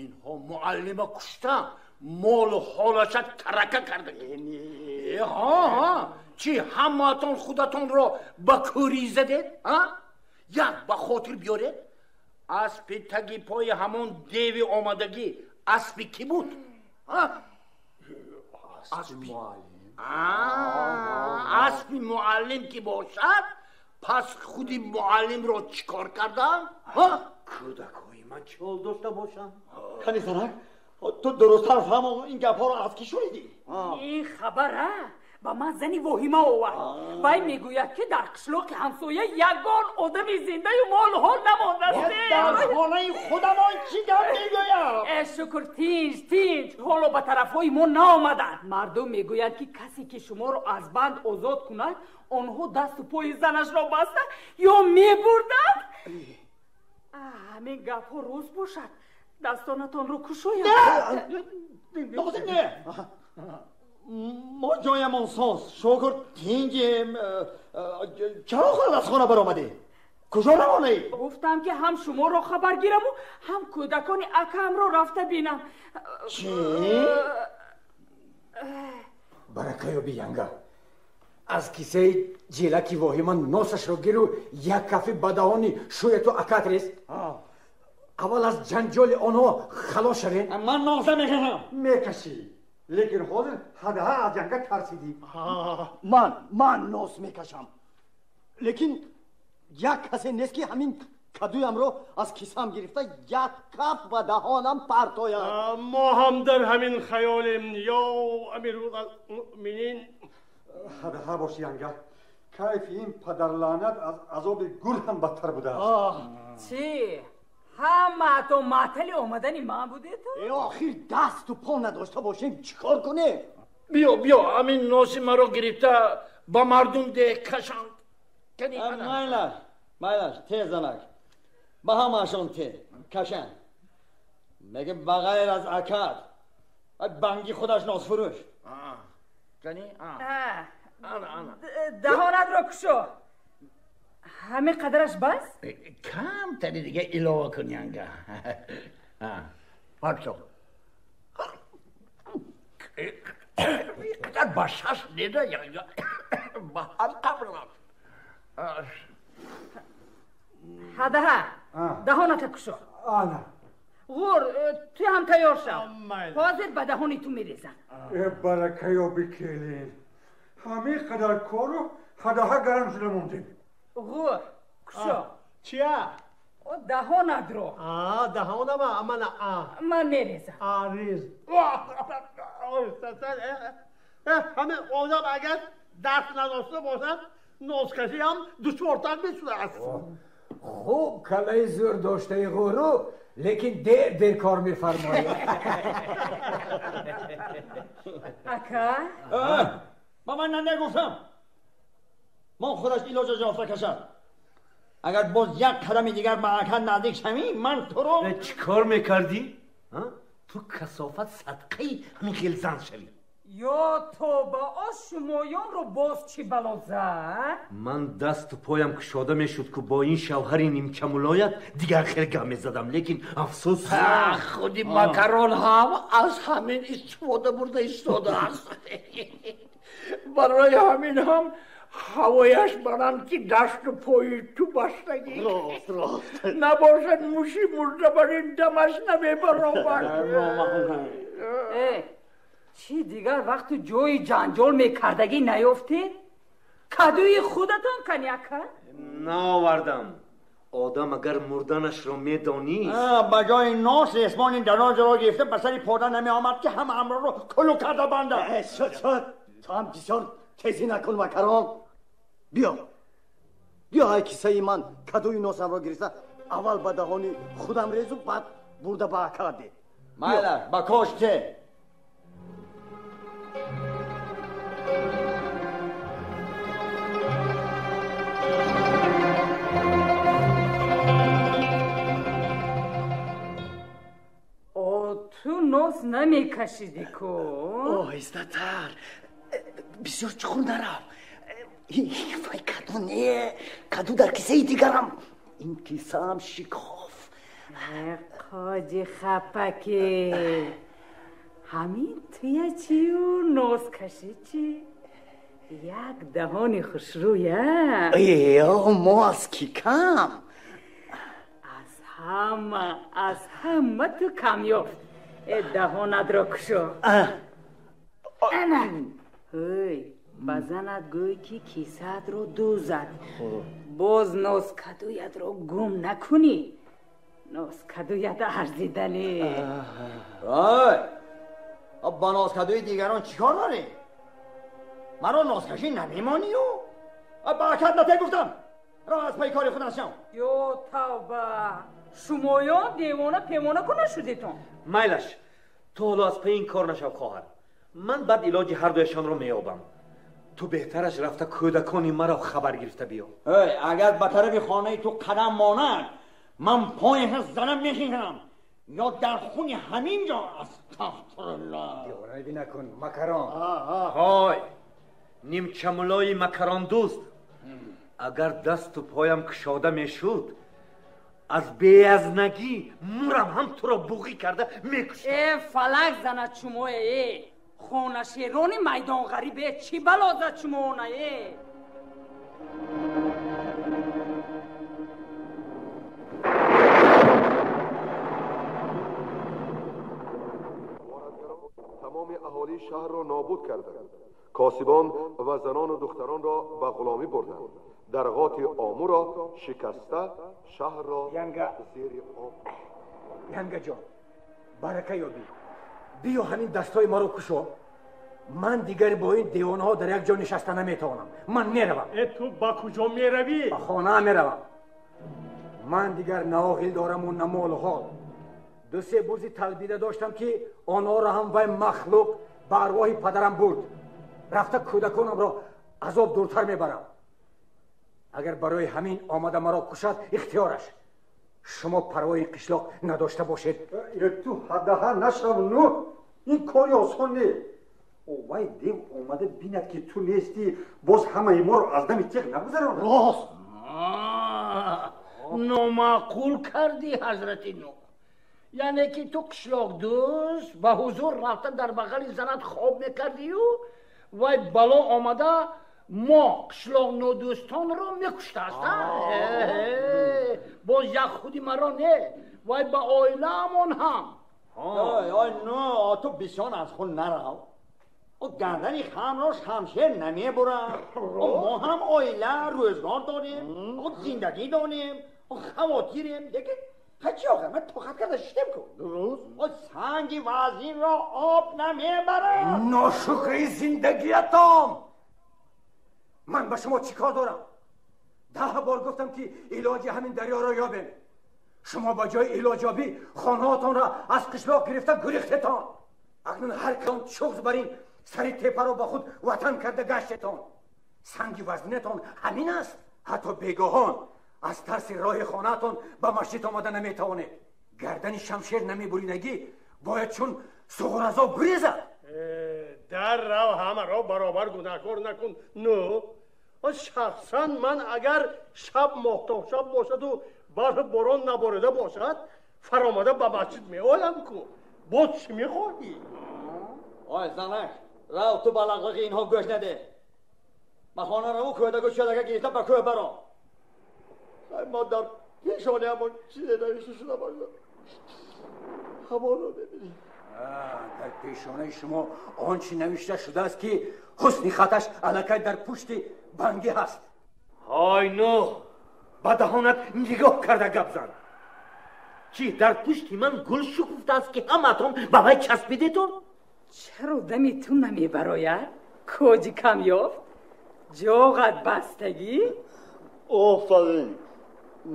Инҳо муаллима куштанд, молу ҳолаша тарака кардагӣ. Ҳа, ҳа, чӣ ҳамаатон худатонро ба кӯрӣ задед? Як ба хотир биёред, аспи таги пои ҳамон деви омадагӣ аспи кӣ буд? Аспи муаллим. Аспи муаллим ки бошад, пас худи муаллимро чӣ кор карданд? Кӯдакҳои ман чӣ ҳол дошта бошанд? Кани занак, ту дурусттар фаҳмо, ин гапҳоро аз кӣ шунидӣ? Ин хабара ба ман зани воҳима овард. Вай мегӯяд, ки дар қишлоқи ҳамсоя ягон одами зиндаю молу ҳол намондааст. Дар хонаи худамон чӣ гап мегӯям? Шукр, тинҷ, тинҷ. Ҳоло ба тарафҳои мо наомаданд. Мардум мегӯянд, ки касе ки шуморо аз банд озод кунад, онҳо дасту пои занашро баста ё мебурданд. Ҳамин гапҳо рост бошад, дастонатонро кушояд. Лозим не. Мо ҷоямон соз, шукр, тинҷем. Чаро худат аз хона баромадӣ? Куҷо равонаӣ? Гуфтам, ки ҳам шуморо хабар гираму, ҳам кӯдакони акаамро рафта бинам. Чӣ? Барака ёби, янга. Аз кисаи ҷелаки воҳима носашро гиру як кафи ба даҳони шӯяту акат рез. Аввал аз ҷанҷоли онҳо халос шавем. Ман нос намекашам. Мекашӣ, лекин ҳозир ҳадаҳа аз янга тарсидӣ. Ман нос мекашам, лекин як касе нест, ки ҳамин Кадуямро аз кисам гирифта як каф ба даҳонам партояд. Мо ҳам дар ҳамин хаёлем, ё амирулмӯъминин. Ҳадаҳа бош янга. Кайфи ин падарлаънат аз азоби гур ҳам бадтар будааст. Чӣ? Ҳамаатон маътали омадани ман будетон? Э, охир дасту по надошта бошем чӣ кор кунем? Биё, биё, ҳамин носи маро гирифта ба мардум деҳ кашанд. Майлаш, майлаш, те занак. Ба ҳамаашон те кашанд. Меги ба ғайр аз акад. Банги худаш носфурӯш. Кани? Ана, ана. Даҳонатро кушо. Ҳамин қадараш бас? Камтари дига илова кун янга. Парто. Қадар ба шаш неда янга. Ба ҳар қабрам. Ҳадаҳа, даҳоната кушо. Ана. Ғур, ту ҳам тайёр шав. Ҳозир ба даҳони ту мерезам. Э, баракаёби келин. Ҳамин қадар кору ҳадаҳа гарам шуда мондем. Ғур, кушо. Чия? Даҳонатро. Даҳонама, мана а. Ман мерезам. А, рез. Ҳамин одам агар даст надошта бошад, носкашӣ ҳам душвортар мешудааст. Хуб калаи зӯр доштаи ғуру, лекин дер дер кор мефармояд. Ака? Ба ман нагуфтам. Ман худаш илоҷаш ёфта кашад. Агар боз як қадами дигар ба ака наздик шавӣ, ман туро. Чӣ кор мекардӣ? Ту касофат садқаи ҳамин хел зан шавӣ. Ё тоба, оз шумоёнро боз чӣ бало зад? Ман дасту поям кушода мешуд, ку бо ин шавҳари нимчамулоят дигар хел гап мезадам, лекин афсӯс. Худи макарон ҳам аз ҳамин истифода бурда истодааст. Барои ҳамин ҳам ҳавояш баланд, ки дасту пои ту бастагӣ. Рост, рост. Набошад муши мурда бар ин дамаш намебаромад. Э, чӣ дигар вақту ҷои ҷанҷол мекардагӣ наёфтед? Кадуи худатон кани, ака? Наовардам. Одам агар мурданашро медонист. Ба ҷои нос ресмони дарозро гирифта ба сари пода намеомад, ки ҳама амроро кулу карда банда. Шуд, шуд. Ту ҳам бисёр тезӣ накун, макарон. Биё, биё, ҳай кисаи ман кадуи носамро гирифта аввал ба даҳони худам резу, баъд бурда ба ака де. Майлаш, ба кош те. Ту нос намекашидӣ ку? Оҳистатар, бисёр чуқур нарав. Вай, каду не, каду дар кисаи дигарам. Ин кисаам шикоф. Қоҷи хапаке, ҳамин туя чию нос кашӣ чӣ? Як даҳони хушрӯя. Э, мо аз ки кам? Аз ҳама, аз ҳама ту камёфт. Э, даҳонатро кушо. Ана. Ҳой, ба занат гӯй, ки кисаатро дузад. Боз носкадуятро гум накунӣ. Носкадуят арзидани. Ой, ба носкадуи дигарон чӣ кор дорӣ? Маро носкашӣ намемонию? Ба акат нате гуфтам. Ро аз пайи кори худат шав. Ё тавба, шумоён девона пемона ку нашудетон? Майлаш, ту ҳоло аз пайи ин кор нашав, хоҳар. Ман баъд илоҷи ҳардуяшонро меёбам. Ту беҳтараш рафта кӯдакони маро хабар гирифта биё. Эй, агар ба тарафи хонаи ту қадам монад, ман пояша занам мехиҳам. Ё дар хуни ҳамин ҷо. Астағфируллоҳ. Девонаги накун, макарон. Ҳой, нимчамулои макарондӯст, агар дасту поям кушода мешуд, аз беазнагӣ мурам ҳам туро буғӣ карда мекуштам. Э, фалак занад шумое, э! Хонашерони майдонғарибе, чӣ бало зад шумоона, э? Тамоми аҳолии шаҳрро нобуд карданд. Косибон ва занону духтаронро ба ғуломӣ бурданд. Дарғоти Омуро шикаста, шаҳрро зери об. Янгаҷон, барака ёбӣ, биё ҳамин дастҳои маро кушо. Ман дигар бо ин девонаҳо дар як ҷо нишаста наметавонам. Ман меравам. Э, ту ба куҷо меравӣ? Ба хона меравам. Ман дигар на оғил дораму на молу ҳол. Ду-се бузи талбида доштам, ки онҳоро ҳам вай махлуқ ба арвоҳи падарам бурд. Рафта кӯдаконамро азоб дуртар мебарам. Агар барои ҳамин омада маро кушад, ихтиёраш. Шумо парвои қишлоқ надошта бошед. Ту ҳадаҳа нашав, ну ин кори осон не. Вай дев омада бинад, ки ту нестӣ, боз ҳамаи моро аз дами теғ нагузаронад. Рост. Номаъқул кардӣ, ҳазрати Нӯҳ. Яъне ки ту қишлоқдӯст ба ҳузур рафта дар бағали занат хоб мекардию вай бало омада мо қишлоқ нодӯстонро мекуштааст. Боз як худи маро не, вай ба оилаамон ҳам. Ой, ну ту бисён аз худ нарав. Гардани хамро шамшер намебурад. Мо ҳам оила, рӯзгор дорем, зиндагӣ дорем, хавотирем. Лекин чӣ охир, ман тоқат карда шиштем ку. Дуруст. Санги вазнинро об намебарад. Ношукри зиндагиятон! Ман ба шумо чӣ кор дорам? 10 бор гуфтам, ки илоҷи ҳамин дарёро ёбем. Шумо ба ҷои илоҷёбӣ хонаҳотонро аз қишлоқ гирифта гурехтетон. Акнун ҳар кадом шуғз бар ин сари тепаро ба худ ватан карда гаштетон. Санги вазнинатон ҳамин аст. Ҳатто бегоҳон аз тарси роҳи хонаатон ба масҷид омада наметавонед. Гардани шамшер намебуридагӣ бояд чун суғуразоб гурезад. Дар рав, ҳамаро баробар гунаҳкор накун. Ну шахсан ман агар шаб моҳтобшаб бошаду барфу борон наборида бошад, фаромада ба масҷид меоям ку. Боз чӣ мехоҳӣ? Ой занак, рав, ту ба лағлағи инҳо гӯш наде. Ба хона раву кӯдаку чӯдака гирифта ба кӯҳ баро. Мо дар пешонаамон чизе навишта шуда бошад, ҳамонро мебинем. Дар пешонаи шумо он чӣ навишта шудааст, ки ҳусни хаташ аллакай дар пушти бангӣ ҳаст. Ҳой Нӯҳ, ба даҳонат нигоҳ карда гап зан. Чӣ дар пушти ман гул шукуфтааст, ки ҳамаатон ба вай часпидетон? Чаро дами ту намебарояд? Коҷи кам ёфт? Ҷоғат бастагӣ? Офарин,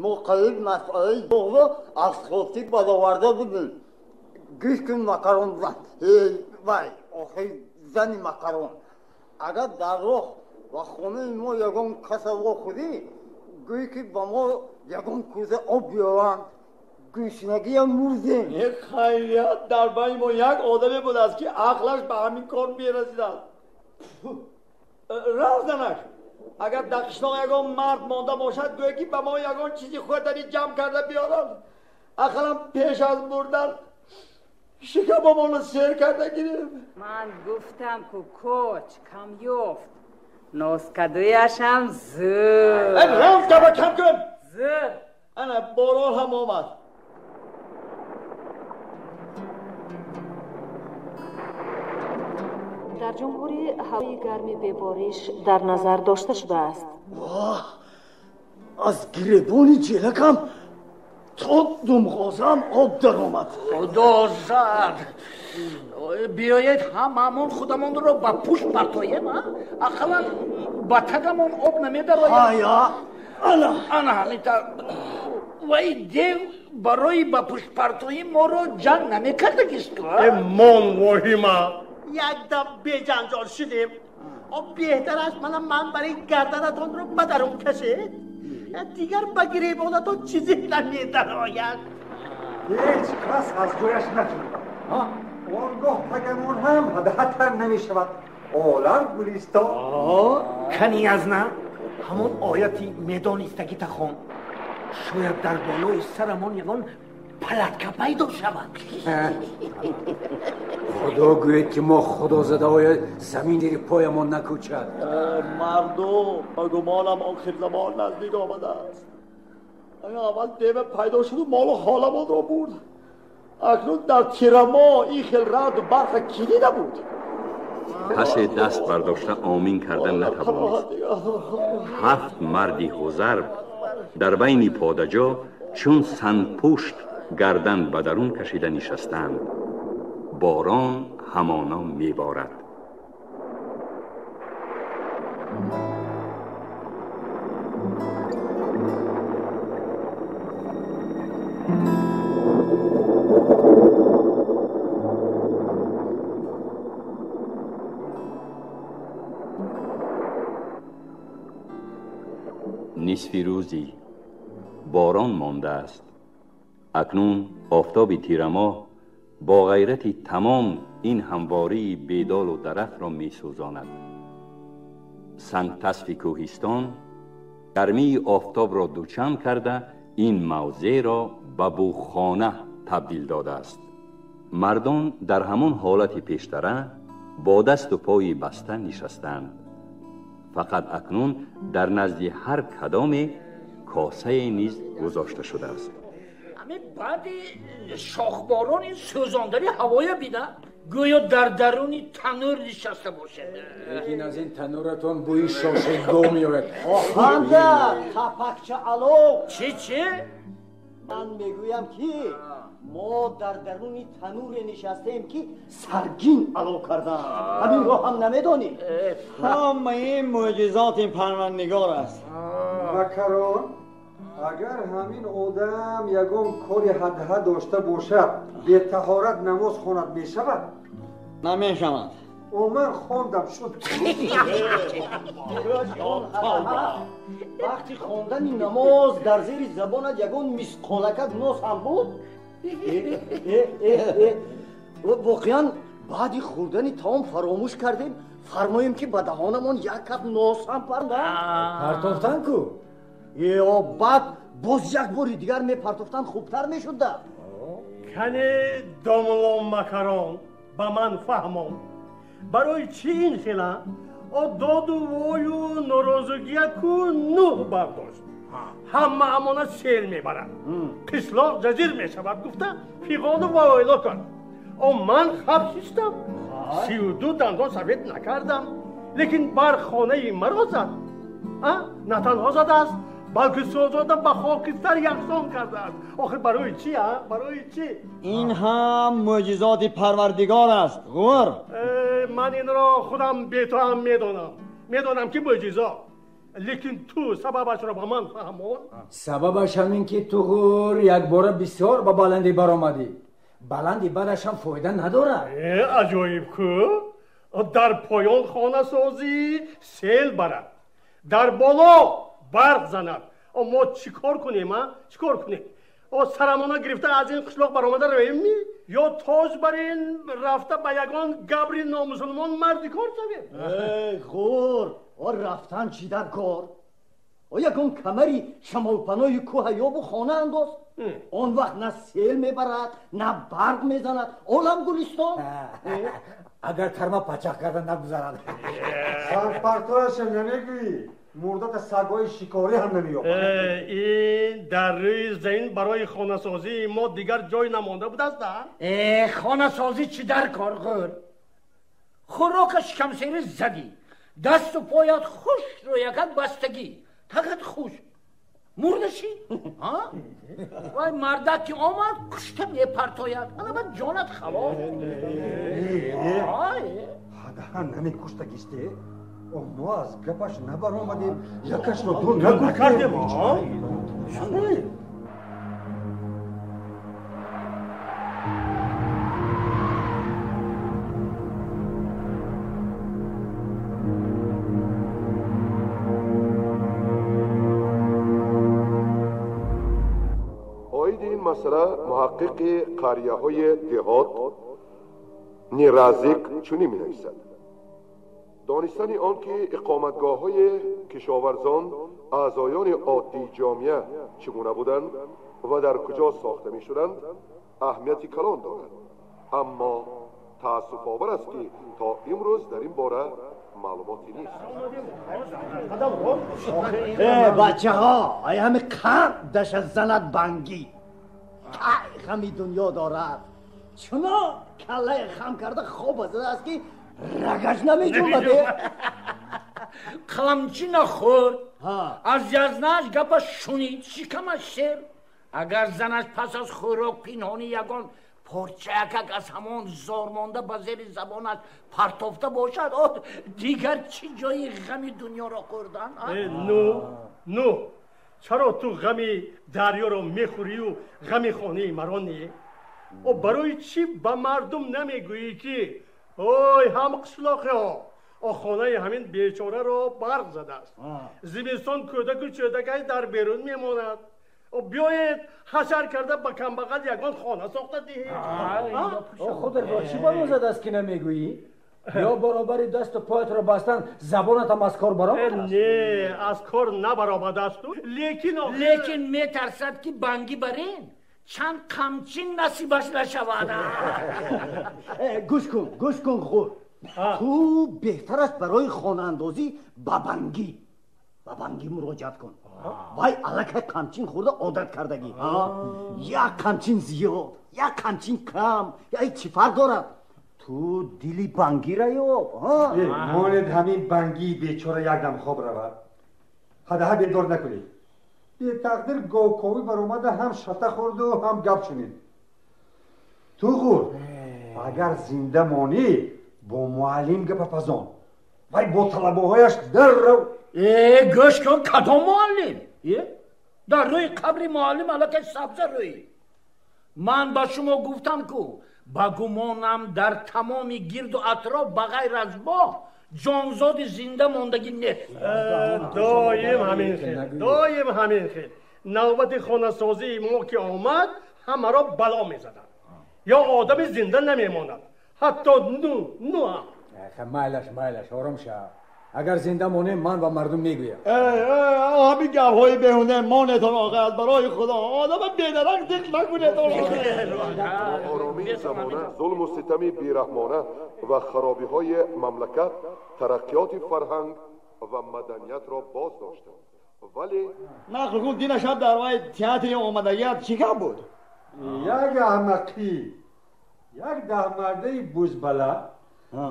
мо қариб масъалаи ҷоғро аз хотир бароварда будем. Гӯш кун, макарон, вай охир зани макарон, агар дар роҳ ва хонаи мо ягон каса вохӯрӣ, гӯй ки ба мо ягон кӯза об биёранд, гӯшнагиам мурдем. Э, хайрият, дар байни мо як одаме будааст, ки ақлаш ба ҳамин кор мерасидааст. Рав занак, агар дар қишлоқ ягон мард монда бошад, гӯе ки ба мо ягон чизи хӯрданӣ ҷамъ карда биёранд. Ақаллан пеш аз мурдан шикамамонро сер карда гирем. Ман гуфтам ку, коч кам ёфт, носкадуяшам зӯр. Рав, габа кам кун. Зӯр. Ана борон ҳам омад. Дар ҷумҳурӣ ҳавои гарми бебориш дар назар дошта шудааст. Воҳ, аз гиребони ҷелакам то думғозаам об даромад. Худо зад, биёед ҳамаамон худамонро ба пушт партоем, ақаллан ба тагамон об намедарояд. Ҳая, ана ана ҳамин. Вай дев барои ба пуштпартоӣ моро ҷанг намекардагист. Мон воҳима, якдам беҷанҷол шудем. Беҳтар аст мана ман барои гарданатонро ба дарун кашед, дигар ба гиребонатон чизе намедарояд. Ҳеҷ кас аз ҷояш наҷунбад, он гоҳ тагамон ҳам ҳадаҳатар намешавад. Олам гулистон. Кани аз на ҳамон ояти медонистагита хон, шояд дар болои сарамон ягон палатка пайдо шавад. Худо гӯед, ки мо худозадаҳои замин зери поямон накӯчад. Мардум, ба гумонам охирзамон наздик омадааст. Аввал дева пайдо шуду молу ҳоламонро бурд. Акнун дар тирамо ин хел раъду барқа кӣ дида буд? Касе даст бардошта омин карда натавонист. 7 марди ҳузарб дар байни подаҷо чун сангпушт гардан ба дарун кашида нишастанд. Борон ҳамоно меборад. Нисфи рӯзӣ борон мондааст. Акнун офтоби тирамоҳ бо ғайрати тамом ин ҳамвории бедолу дарахтро месӯзонад. Сангтасфи кӯҳистон гармии офтобро дучанд карда ин мавзеъро ба буғхона табдил додааст. Мардон дар ҳамон ҳолати пештара бо дасту пои баста нишастанд. Фақат акнун дар назди ҳар кадоме косае низ гузошта шудааст. Ами баъди шохборони сӯзондари ҳавоя бина, гӯё дар даруни танӯр нишаста бошад. Лекин аз ин танӯратон бӯи шошаи гов меояд. Оханда, тапакча алов! Чӣ чӣ? Ман мегӯям ки мо дар даруни танӯре нишастаем ки саргин алов кардаанд. Ҳаминро ҳам намедонӣ? Ҳамаи мӯъҷизоти Парвардигор аст. Макарон, агар ҳамин одам ягон кори ҳадҳа дошта бошад, бетаҳорат намоз хонад мешавад? Намешавад. Ман хондам шуд. Вақти хондани намоз дар зери забонат ягон мисқолакак нос ҳам буд? Воқеан баъди хӯрдани таом фаромӯш кардем, фармоем ки ба даҳонамон як кап нос ҳам парда. Партофтан ку? Ё баъд боз як бори дигар мепартофтан хубтар мешуда. Кане домлом макарон ба ман фаҳмон. Барои чӣ ин хела? О доду вою норозигия ку нӯҳ бардошт. Ҳама амона сел мебарад. Қишлоқ ҷазир мешавад гуфта фиғону войло кард. О ман хаб шиштам. 32 дандон сафед накардам. Лекин бар хонаи маро зад. На танҳо задааст, балки сӯзода ба хокистар яксон кардааст. Охир барои чӣ? Барои чӣ? Ин ҳам мӯъҷизоти Парвардигор аст, ғур. Ман инро худам бето ҳам медонам. Медонам ки мӯъҷизо. Лекин ту сабабашро ба ман фаҳмон. Сабабаш ҳамин ки ту ғур якбора бисёр ба баландӣ баромадӣ. Баландӣ баъдаш ҳам фоида надорад. Аҷоиб ку? Дар поён хонасозӣ сел барад, дар боло барқ занад. Мо чӣ кор кунем? Чӣ кор кунем? Сарамона гирифта аз ин қишлоқ баромада равем ми? Ё тоҷ бар ин рафта ба ягон габри номусулмон марди кор шавем? Эй ғур, рафтан чӣ дар кор? Ягон камари шамолпаноҳи кӯҳа ёбу хона андоз. Он вақт на сел мебарад, на барқ мезанад. Олам гулистон. Агар тарма пачақ карда нагузарад. Сангпартояшам намегӯӣ? Мурдата сагҳои шикорӣ ҳам намеёбад. Ин дар рӯи замин барои хонасозии мо дигар ҷой намонда будааст? Хонасозӣ чӣ дар кор, ғур? Хӯрока шикамсери задӣ, дасту поят хуш рӯякат бастагӣ, фақат хуш. Мурдашӣ? Вай мардак ки омад, кушта мепартояд. Ана баъд ҷонат халос. Ҳадаҳа намекуштагисте? Мо аз гапаш набаромадем, якашро дур накардем. Оиди ин масъала муҳаққиқи қарияҳои деҳот Ниразик чунин менависад: донистани он ки иқоматгоҳҳои кишоварзон аъзоёни оддии ҷомеа чӣ гуна буданд ва дар куҷо сохта мешуданд аҳамияти калон дорад, аммо таассуфовар аст ки то имрӯз дар ин бора маълумоте нест. Бачаҳо, ай ҳами қанд даша занад бангӣ, кай хами дунё дорад, чунон каллаи хам карда хоб задааст ки Рагаш намеҷунбад. Қамчина хӯрд, аз язнааш гапаш шунид, шикамаш шер. Агар занаш пас аз хӯрок пинҳонӣ ягон порчаякак аз ҳамон зор монда ба зери забонаш партофта бошад, дигар чӣ ҷои ғами дунёро хӯрдан? Ну чаро ту ғами дарёро мехӯрию ғами хонаи маро не? Барои чӣ ба мардум намегӯӣ ки ой ҳам қишлоқиҳо хонаи ҳамин бечораро барқ задааст, зимистон кӯдаку чӯдакаш дар берун мемонад, биёед ҳашар карда ба камбағал ягон хона сохта диҳед. Худро чӣ бало задааст ки намегӯӣ? Ё баробари дасту поятро бастан забонатам аз кор баромадааст? Не, аз кор набаромадаасту, лекин метарсад ки банги барин чанд қамчин насибаш нашавад. Гӯш кун, гӯш кун худ. Ту беҳтар аст барои хонаандозӣ ба бангӣ муроҷиат кун. Вай аллакай қамчин хӯрда одат кардагӣ. Як қамчин зиёд, як қамчин кам, чӣ фарқ дорад? Ту дили бангира ёб. Монед ҳамин бангии бечора якдам хоб равад. Ҳадаҳа бедор накунед. Бетақдир говковӣ баромада ҳам шата хӯрду ҳам гап шунид. Ту хӯрд, агар зинда монӣ бо муаллим гапапазон, вай бо талабаҳояш даррав. Гӯш кун, кадом муаллим? Дар рӯи қабри муаллим аллакай сабза рӯй. Ман ба шумо гуфтам ку ба гумонам дар тамоми гирду атроф ба ғайр аз мо ҷонзоди зинда мондагӣ нест. Доим ҳамин хел, доим ҳамин хел. Навбати хонасозии мо ки омад, ҳамаро бало мезаданд. Ё одами зинда намемонад, ҳатто ну ҳам. Майлаш, майлаш, ором шав. Агар зинда монем, ман ба мардум мегӯям. Ҳамин гапҳои беҳуда монетон оға, барои худо одама бедарак диқ накунетон. Оромии замона, зулму ситами бераҳмона ва харобиҳои мамлакат тараққиёти фарҳанг ва маданиятро боз доштанд. Вале нақл кун, дина шаб дар вай театри омадагият чӣ гап буд? Як аҳмақӣ, як даҳмардаи бузбала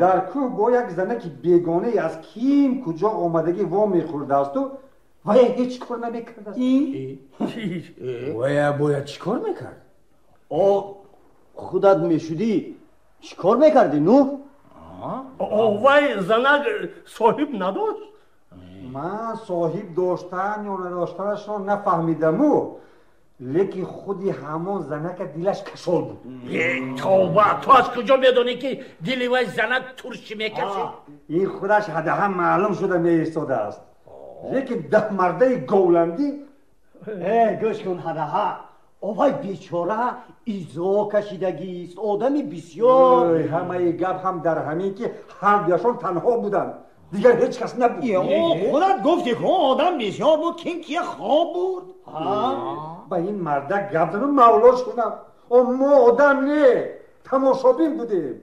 дар кӯҳ бо як занаки бегонае аз ким куҷо омадагӣ во мехӯрдаасту вая ҳеҷ кор намекардааст. Вая бояд чӣ кор мекард? О, худат мешудӣ чӣ кор мекардӣ, ну? Вай занак соҳиб надошт? Ман соҳиб доштан ё надоштанашро нафаҳмидаму, лекин худи ҳамон занака дилаш кашол буд. Тавба, ту аз куҷо медонӣ ки дили вай занак турши мекашид? Ин худаш ҳадаҳа маълум шуда меистодааст. Лекин даҳмардаи говландӣ. Гӯш кун ҳадаҳа, овай бечора изо кашидагист, одами бисёр. Ҳамаи гап ҳам дар ҳамин ки ҳардуяшон танҳо буданд, дигар ҳеҷ кас набуд. Худат гуфти ку одам бисёр буд, кин кия хоб буд. Ба ин мардак гап занам мавло шудам. Мо одам не, тамошобин будем.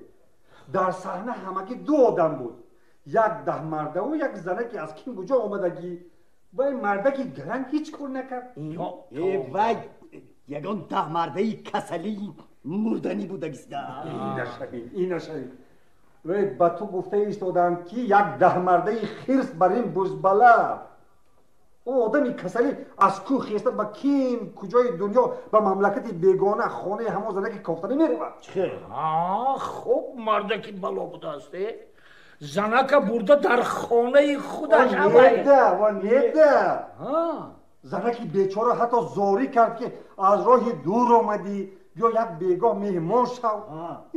Дар саҳна ҳамагӣ ду одам буд, як даҳмардаву як занаки аз ким куҷо омадагӣ. Вай мардаки гаранг ҳеҷ кор накард. Вай ягон даҳмардаи касалии мурданӣ будагиста. Инашавид. Вай ба ту гуфта истодам ки як даҳмардаи хирс бар ин бузбала. О одами касалӣ аз кӯҳ хеста ба ким куҷои дунё ба мамлакати бегона хонаи ҳамон занаки кофтанӣ меравад. Хуб мардаки бало будааст. Занака бурда дар хонаи худаш. Неда занаки бечора ҳатто зорӣ кард ки аз роҳи дур омадӣ, биё як бегоҳ меҳмон шав.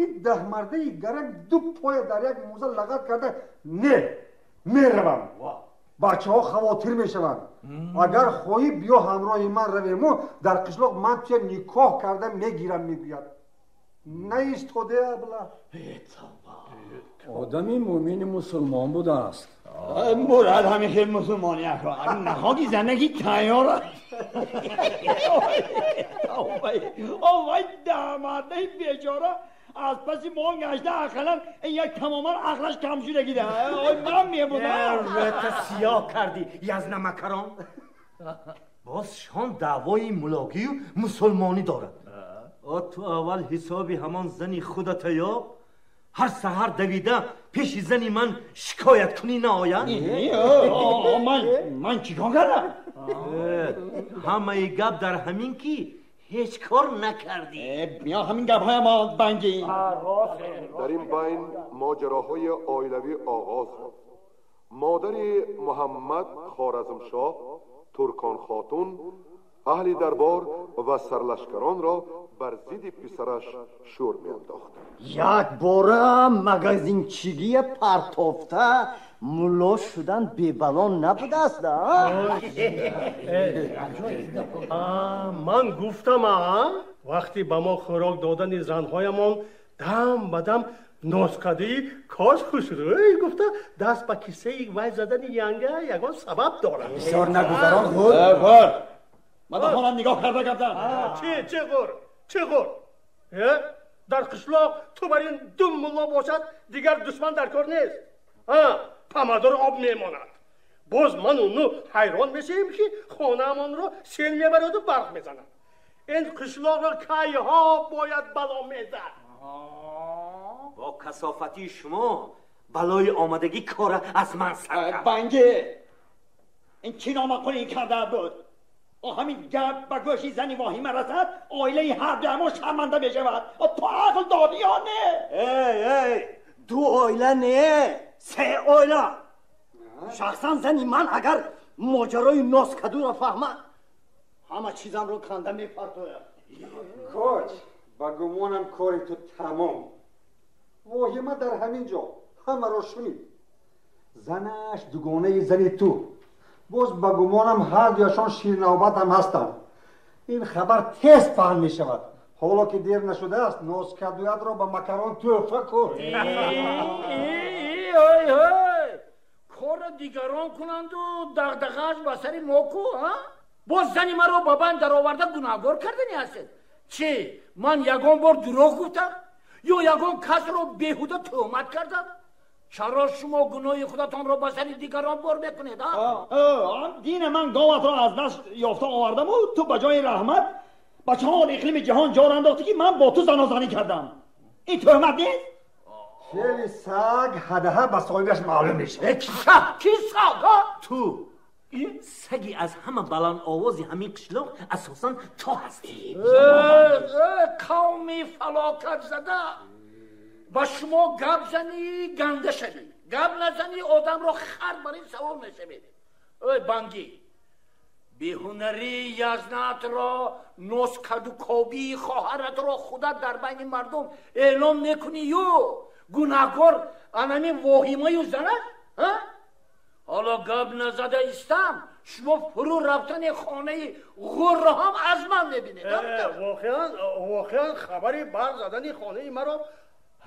Ин даҳмардаи гаранг ду поя дар як мӯза лағат карда не, меравам. Бачаҳо хавотир мешаванд. Агар хоҳӣ биё ҳамроҳи ман равему дар қишлоқ ман туя никоҳ карда мегирам, мегӯяд. Наистоде абла. Одами мӯмини мусулмон будааст. Мурад ҳамин хел мусулмони ака. Нахоки занаки тайёр. Вай даҳмардаи бечора аз паси мо гашта ақаллан як тамоман ақлаш кам шудагида. Ман мебудам. Рӯта сиёҳ кардӣ язна макарон. Боз шон даъвои мулогию мусулмонӣ дорад. Ту аввал ҳисоби ҳамон зани худата ёб. Ҳар саҳар давида пеши зани ман шикоят кунӣ наояд? Ман чӣ кор кардам? Ҳамаи гап дар ҳамин ки ҳеҷ кор накардӣ. Биё ҳамин гапҳои мо бангӣ. Дар ин байн моҷароҳои оилавӣ оғоз ёфт. Модари Муҳаммад Хоразмшоҳ Туркон Хотун аҳли дарбор ва сарлашкаронро бар зидди писараш шӯр меандохт. Як бора магазинчигия партофта мулло шудан бебало набудааст. Ман гуфтам, вақте ба мо хӯрок додани занҳоямон дам ба дам нозкадии кош хушрӯй гуфта даст ба кисаи вай задани янга ягон сабаб дорад. Бисёр нагузарон худ. Ғур. Ман даҳонам нигоҳ карда гапдам. Чӣ ғур? Чӣ ғур? Дар қишлоқ ту бар ин ду мулло бошад, дигар душман дар кор нест. Помадор об мемонад. Боз ман уну ҳайрон мешавем ки хонаамонро сел мебараду барқ мезанад. Ин қишлоқро кайҳо бояд бало мезад. Бо касофатии шумо балои омадагӣ кора аз ман сар кард. Банге, ин чӣ номаъқул ин карда буд? Ҳамин гап ба гӯши зани воҳима расад, оилаи ҳар дуямо шарманда мешавад. Ту ақл дорӣ ё не? Эй, эй, ду оила не, се оила. Шахсан зани ман агар моҷарои носкадуро фаҳмад, ҳама чизамро канда мепартояд. Коч, ба гумонам кори ту тамом. Воҳима дар ҳамин ҷо ҳамаро шунид. Занаш дугонаи зани ту. Боз ба гумонам ҳар дуяшон ширнавбат ҳам ҳастанд. Ин хабар тез паҳн мешавад. Ҳоло ки дер нашудааст, носкадуятро ба макарон тӯҳфа кун. Корро дигарон кунанду дағдағааш ба сари мо ку? Боз зани маро ба банд дароварда гунаҳгор кардани ҳастед. Чӣ, ман ягон бор дурӯғ гуфтам ё ягон касро беҳуда тӯҳмат кардам? Чаро шумо гуноҳи худатонро ба сари дигарон бор мекунед? Дина ман говатро аз даст ёфта овардаму ту ба ҷои раҳмат ба чаҳор иқлими ҷаҳон ҷор андохтӣ ки ман бо ту занозанӣ кардам. Ин тӯҳмат нест? Феъли саг ҳадаҳа ба соҳибаш маълум мешавад. Ки саг? Ту саги аз ҳама баландовози ҳамин қишлоқ асосан ту ҳастӣ. Қавми фалокатзада, ба шумо гап занӣ ганда шавӣ, гап назанӣ одамро хар бар ин савол мешавед. Ой бангӣ, беҳунарии язнаатро, носкадукобии хоҳаратро худат дар байни мардум эълон мекунӣ ю гунаҳкор анами воҳимаю занат? Ҳоло гап назада истам, шумо фурӯ рафтани хонаи ғурро ҳам аз ман мебинед. Воқеан хабари барқ задани хонаи маро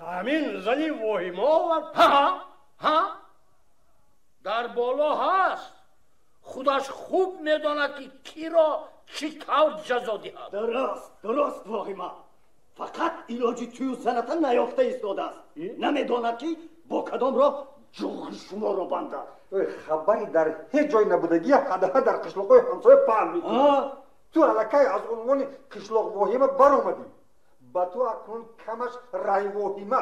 ҳамин зани воҳима овард. Ҳа, дар боло ҳаст. Худаш хуб медонад ки киро чӣ тавр ҷазо диҳад. Дуруст, дуруст воҳима. Фақат илоҷи тую заната наёфта истодааст. Намедонад ки бо кадом роҳ ҷуғи шуморо бандад. Хабари дар ҳеҷ ҷой набудагия ҳадаҳа дар қишлоқҳои ҳамсоя паҳн мекунад. Ту аллакай аз унвони қишлоқ воҳима баромадӣ. Ба ту акнун камаш райвоҳима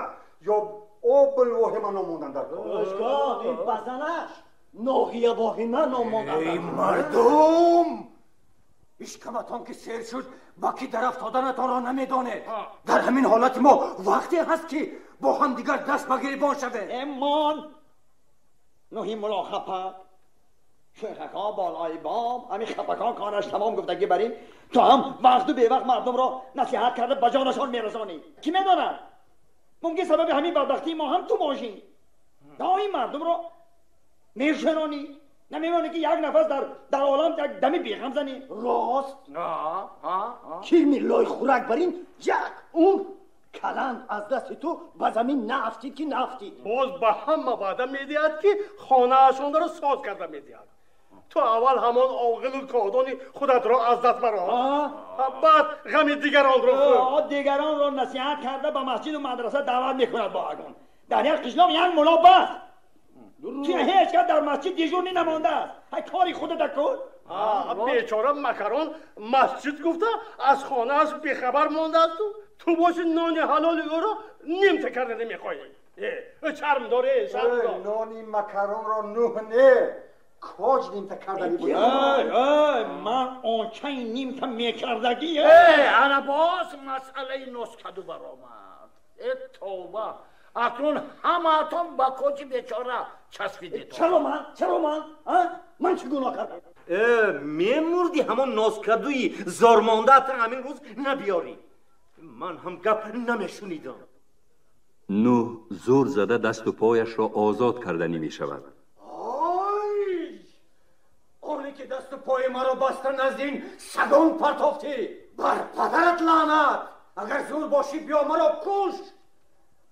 ё обл воҳима ном монданд дар кор. Ошкор, ин ба занаш ноҳия воҳима ном монданд. Эй мардум! Ишкаматон ки сер шуд, ба ки дар афтоданатонро намедонед. Дар ҳамин ҳолати мо вақте ҳаст ки бо ҳамдигар даст ба гиребон шавем. Эмон! Нуҳи мулло хапак, шӯхакҳо болои бом, ҳамин хапакон кораш тамом гуфтагӣ бар ин ту ҳам вақту бевақт мардумро насиҳат карда ба ҷонашон мерасонӣ. Кӣ медонад, мумкин сабаби ҳамин бадбахтии мо ҳам ту бошӣ. Доим мардумро мешунонӣ, намемонӣ ки як нафас дар олам як дами беғам занӣ. Рост, кирми лои хӯрак бар ин як умр каланд аз дасти ту ба замин наафтид ки наафтид. Боз ба ҳама ваъда медиҳад ки хонаашонро соз карда медиҳад. Ту аввал ҳамон оғилу коҳдони худатро аз даст барор, баъд ғами дигаронро хӯр. Дигаронро насиҳат карда ба масҷиду мадраса даъват мекунад. Бо агон дар як қишлоқ як мулло бас, ки ҳеҷ кас дар масҷид дежурнӣ намондааст. Ҳай кори худата кун. Бечора макарон масҷид гуфта аз хонааш бехабар мондаасту ту боши нони ҳалоли ӯро нимта карда намехоҳӣ. Шарм дор, шарм дор. Нони макаронро нӯҳ не, коҷ нимта кардагӣ буд. Ман ончаи нимта мекардагӣ. Ана боз масъалаи носкаду баромад. Э тавба, акнун ҳамаатон ба коҷи бечора часпидед. Чаро ман? Чаро ман? Ман чӣ гуноҳ кардам? Мемурди ҳамон носкадуи зормондаата ҳамин рӯз набиёрӣ. Ман ҳам гап намешунидам. Нӯҳ зур зада дасту пояшро озод карданӣ мешавад. Оне ки дасту пои маро баста назди ин сагон партофтӣ, бар падарат лаънат! Агар зур бошӣ, биё маро куш!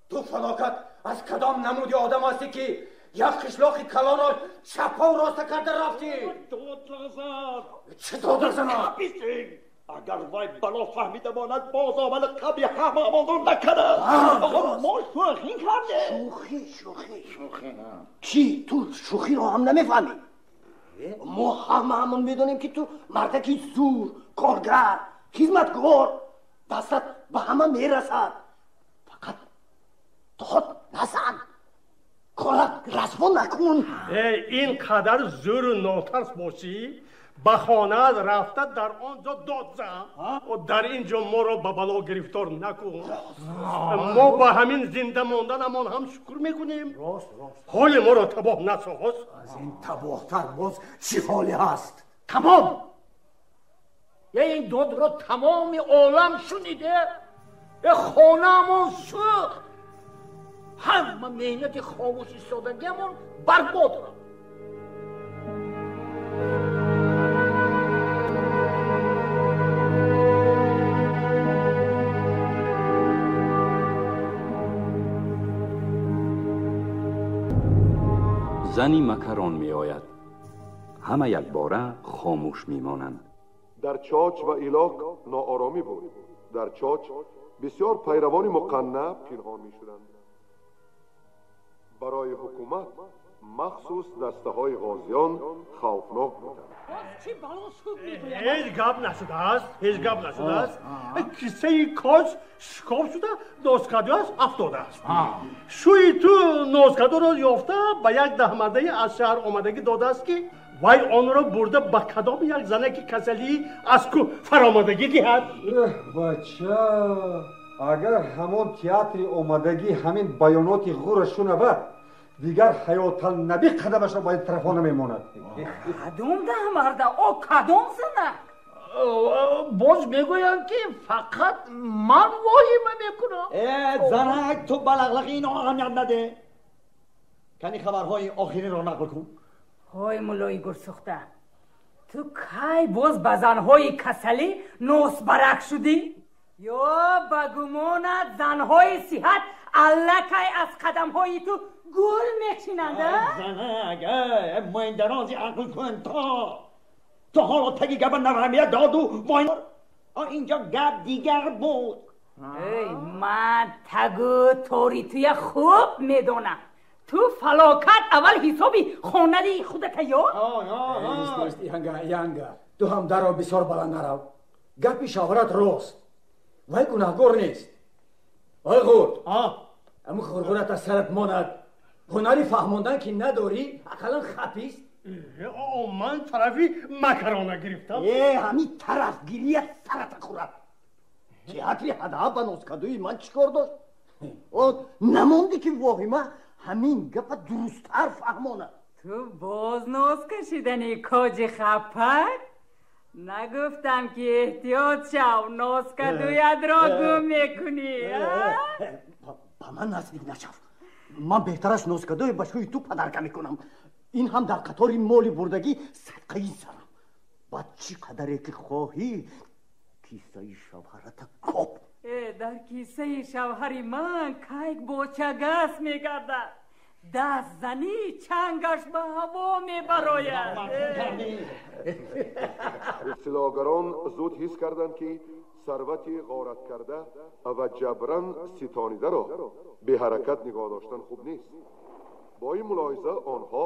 Ту фалокат аз кадом намуди одам ҳастӣ, ки як қишлоқи калонро чапов роста карда рафтӣ? Дод назан! Чӣ дод назанам? Агар вай бало фаҳмида монад, боз омада қабри ҳамаамонро накунад. Оғо, мо шӯхӣ кардем. Шӯхӣ, шӯхӣ, шӯхӣ. Чӣ, ту шӯхиро ҳам намефаҳмӣ? Мо ҳамаамон медонем, ки ту мардаки зур, коргар, хизматгор, дастат ба ҳама мерасад. Фақат дод назан, корат расво накун. Ин қадар зӯру нотарс бошӣ, ба хонаат рафта дар он ҷо дод зан. Дар ин ҷо моро ба бало гирифтор накун. Мо ба ҳамин зинда монданамон ҳам шукр мекунем. Ҳоли моро табоҳ насоз. Аз ин табоҳтар боз чӣ ҳоле ҳаст? Тамом. Ин додро тамоми олам шуниде. Хонаамон сӯхт. Ҳама меҳнати хомӯш истодагиамон барбод рафт. Зани макарон меояд. Ҳама якбора хомӯш мемонанд. Дар Чоч ва Илок ноороми буд. Дар Чоч бисёр пайравони муқанна пинҳон мешуданд. Барои ҳукумат махсус дастаҳои ғозиён хавфнок буданд. Ҳеҷ гап нашудааст, ҳеҷ гап нашудааст. Кисаи коҷ шикоф шуда, носкадуяш афтодааст. Шӯи ту носкадуро ёфта ба як даҳмардаи аз шаҳр омадагӣ додааст, ки вай онро бурда ба кадом як занаки касалии аз кӯҳ фаромадагӣ диҳад. Бача, агар ҳамон театри омадагӣ ҳамин баёноти ғурра шунавад, дигар ҳаёталнаби қадамашро ба ин тарафҳо намемонад. Кадом даҳмарда? О, кадом занак? Боз мегӯянд, ки фақат ман воҳима мекунам. Э, занак, ту ба лағлағи ино аҳамият наде. Кани хабарҳои охиринро нақл кун. Ҳой, муллои гурсӯхта, ту кай боз ба занҳои касалӣ носбарак шудӣ? Ё ба гумонат занҳои сиҳат аллакай аз қадамҳои ту гул мечинанд? Занак, муиндарози ақл кун. То ҳоло таги гапа нафаҳмида доду вой. Инҷо гап дигар буд. Эй, ман тагу тори туя хуб медонам. Ту фалокат аввал ҳисоби хонаи худата ёд. Янга, янга, ту ҳам дарро бисёр баланд нарав. Гапи шавҳарат рост, вай гунаҳгор нест. Ой ғурд, ҳамин ғурғурат аз сарат монад. Ҳунари фаҳмондан ки надорӣ, ақаллан хапист. Ман тарафи макарона гирифтам. Ҳамин тарафгирият сарата хӯрад. Театри ҳадаҳ ба носкадуи ман чӣ кор дошт? Намонди ки воҳима ҳамин гапа дурусттар фаҳмонад. Ту боз ноз кашидани коҷи хапак? Нагуфтам, ки эҳтиёт шав, носкадуятро гум мекунӣ? Ба ман наздик нашав. Ман беҳтараш носкадуи ба шӯи ту падарка мекунам. Ин ҳам дар қатори моли бурдагӣ садқаи сарам. Баъд чӣ қадаре ки хоҳӣ, кисаи шавҳарата коп. Дар кисаи шавҳари ман кайк бо чагас мегардад. Даст занӣ, чангаш ба ҳаво мебарояд. Истилогарон зуд ҳис карданд, ки сарвати ғорат карда ва ҷабран ситонидаро беҳаракат нигоҳ доштан хуб нест. Бо ин мулоҳиза онҳо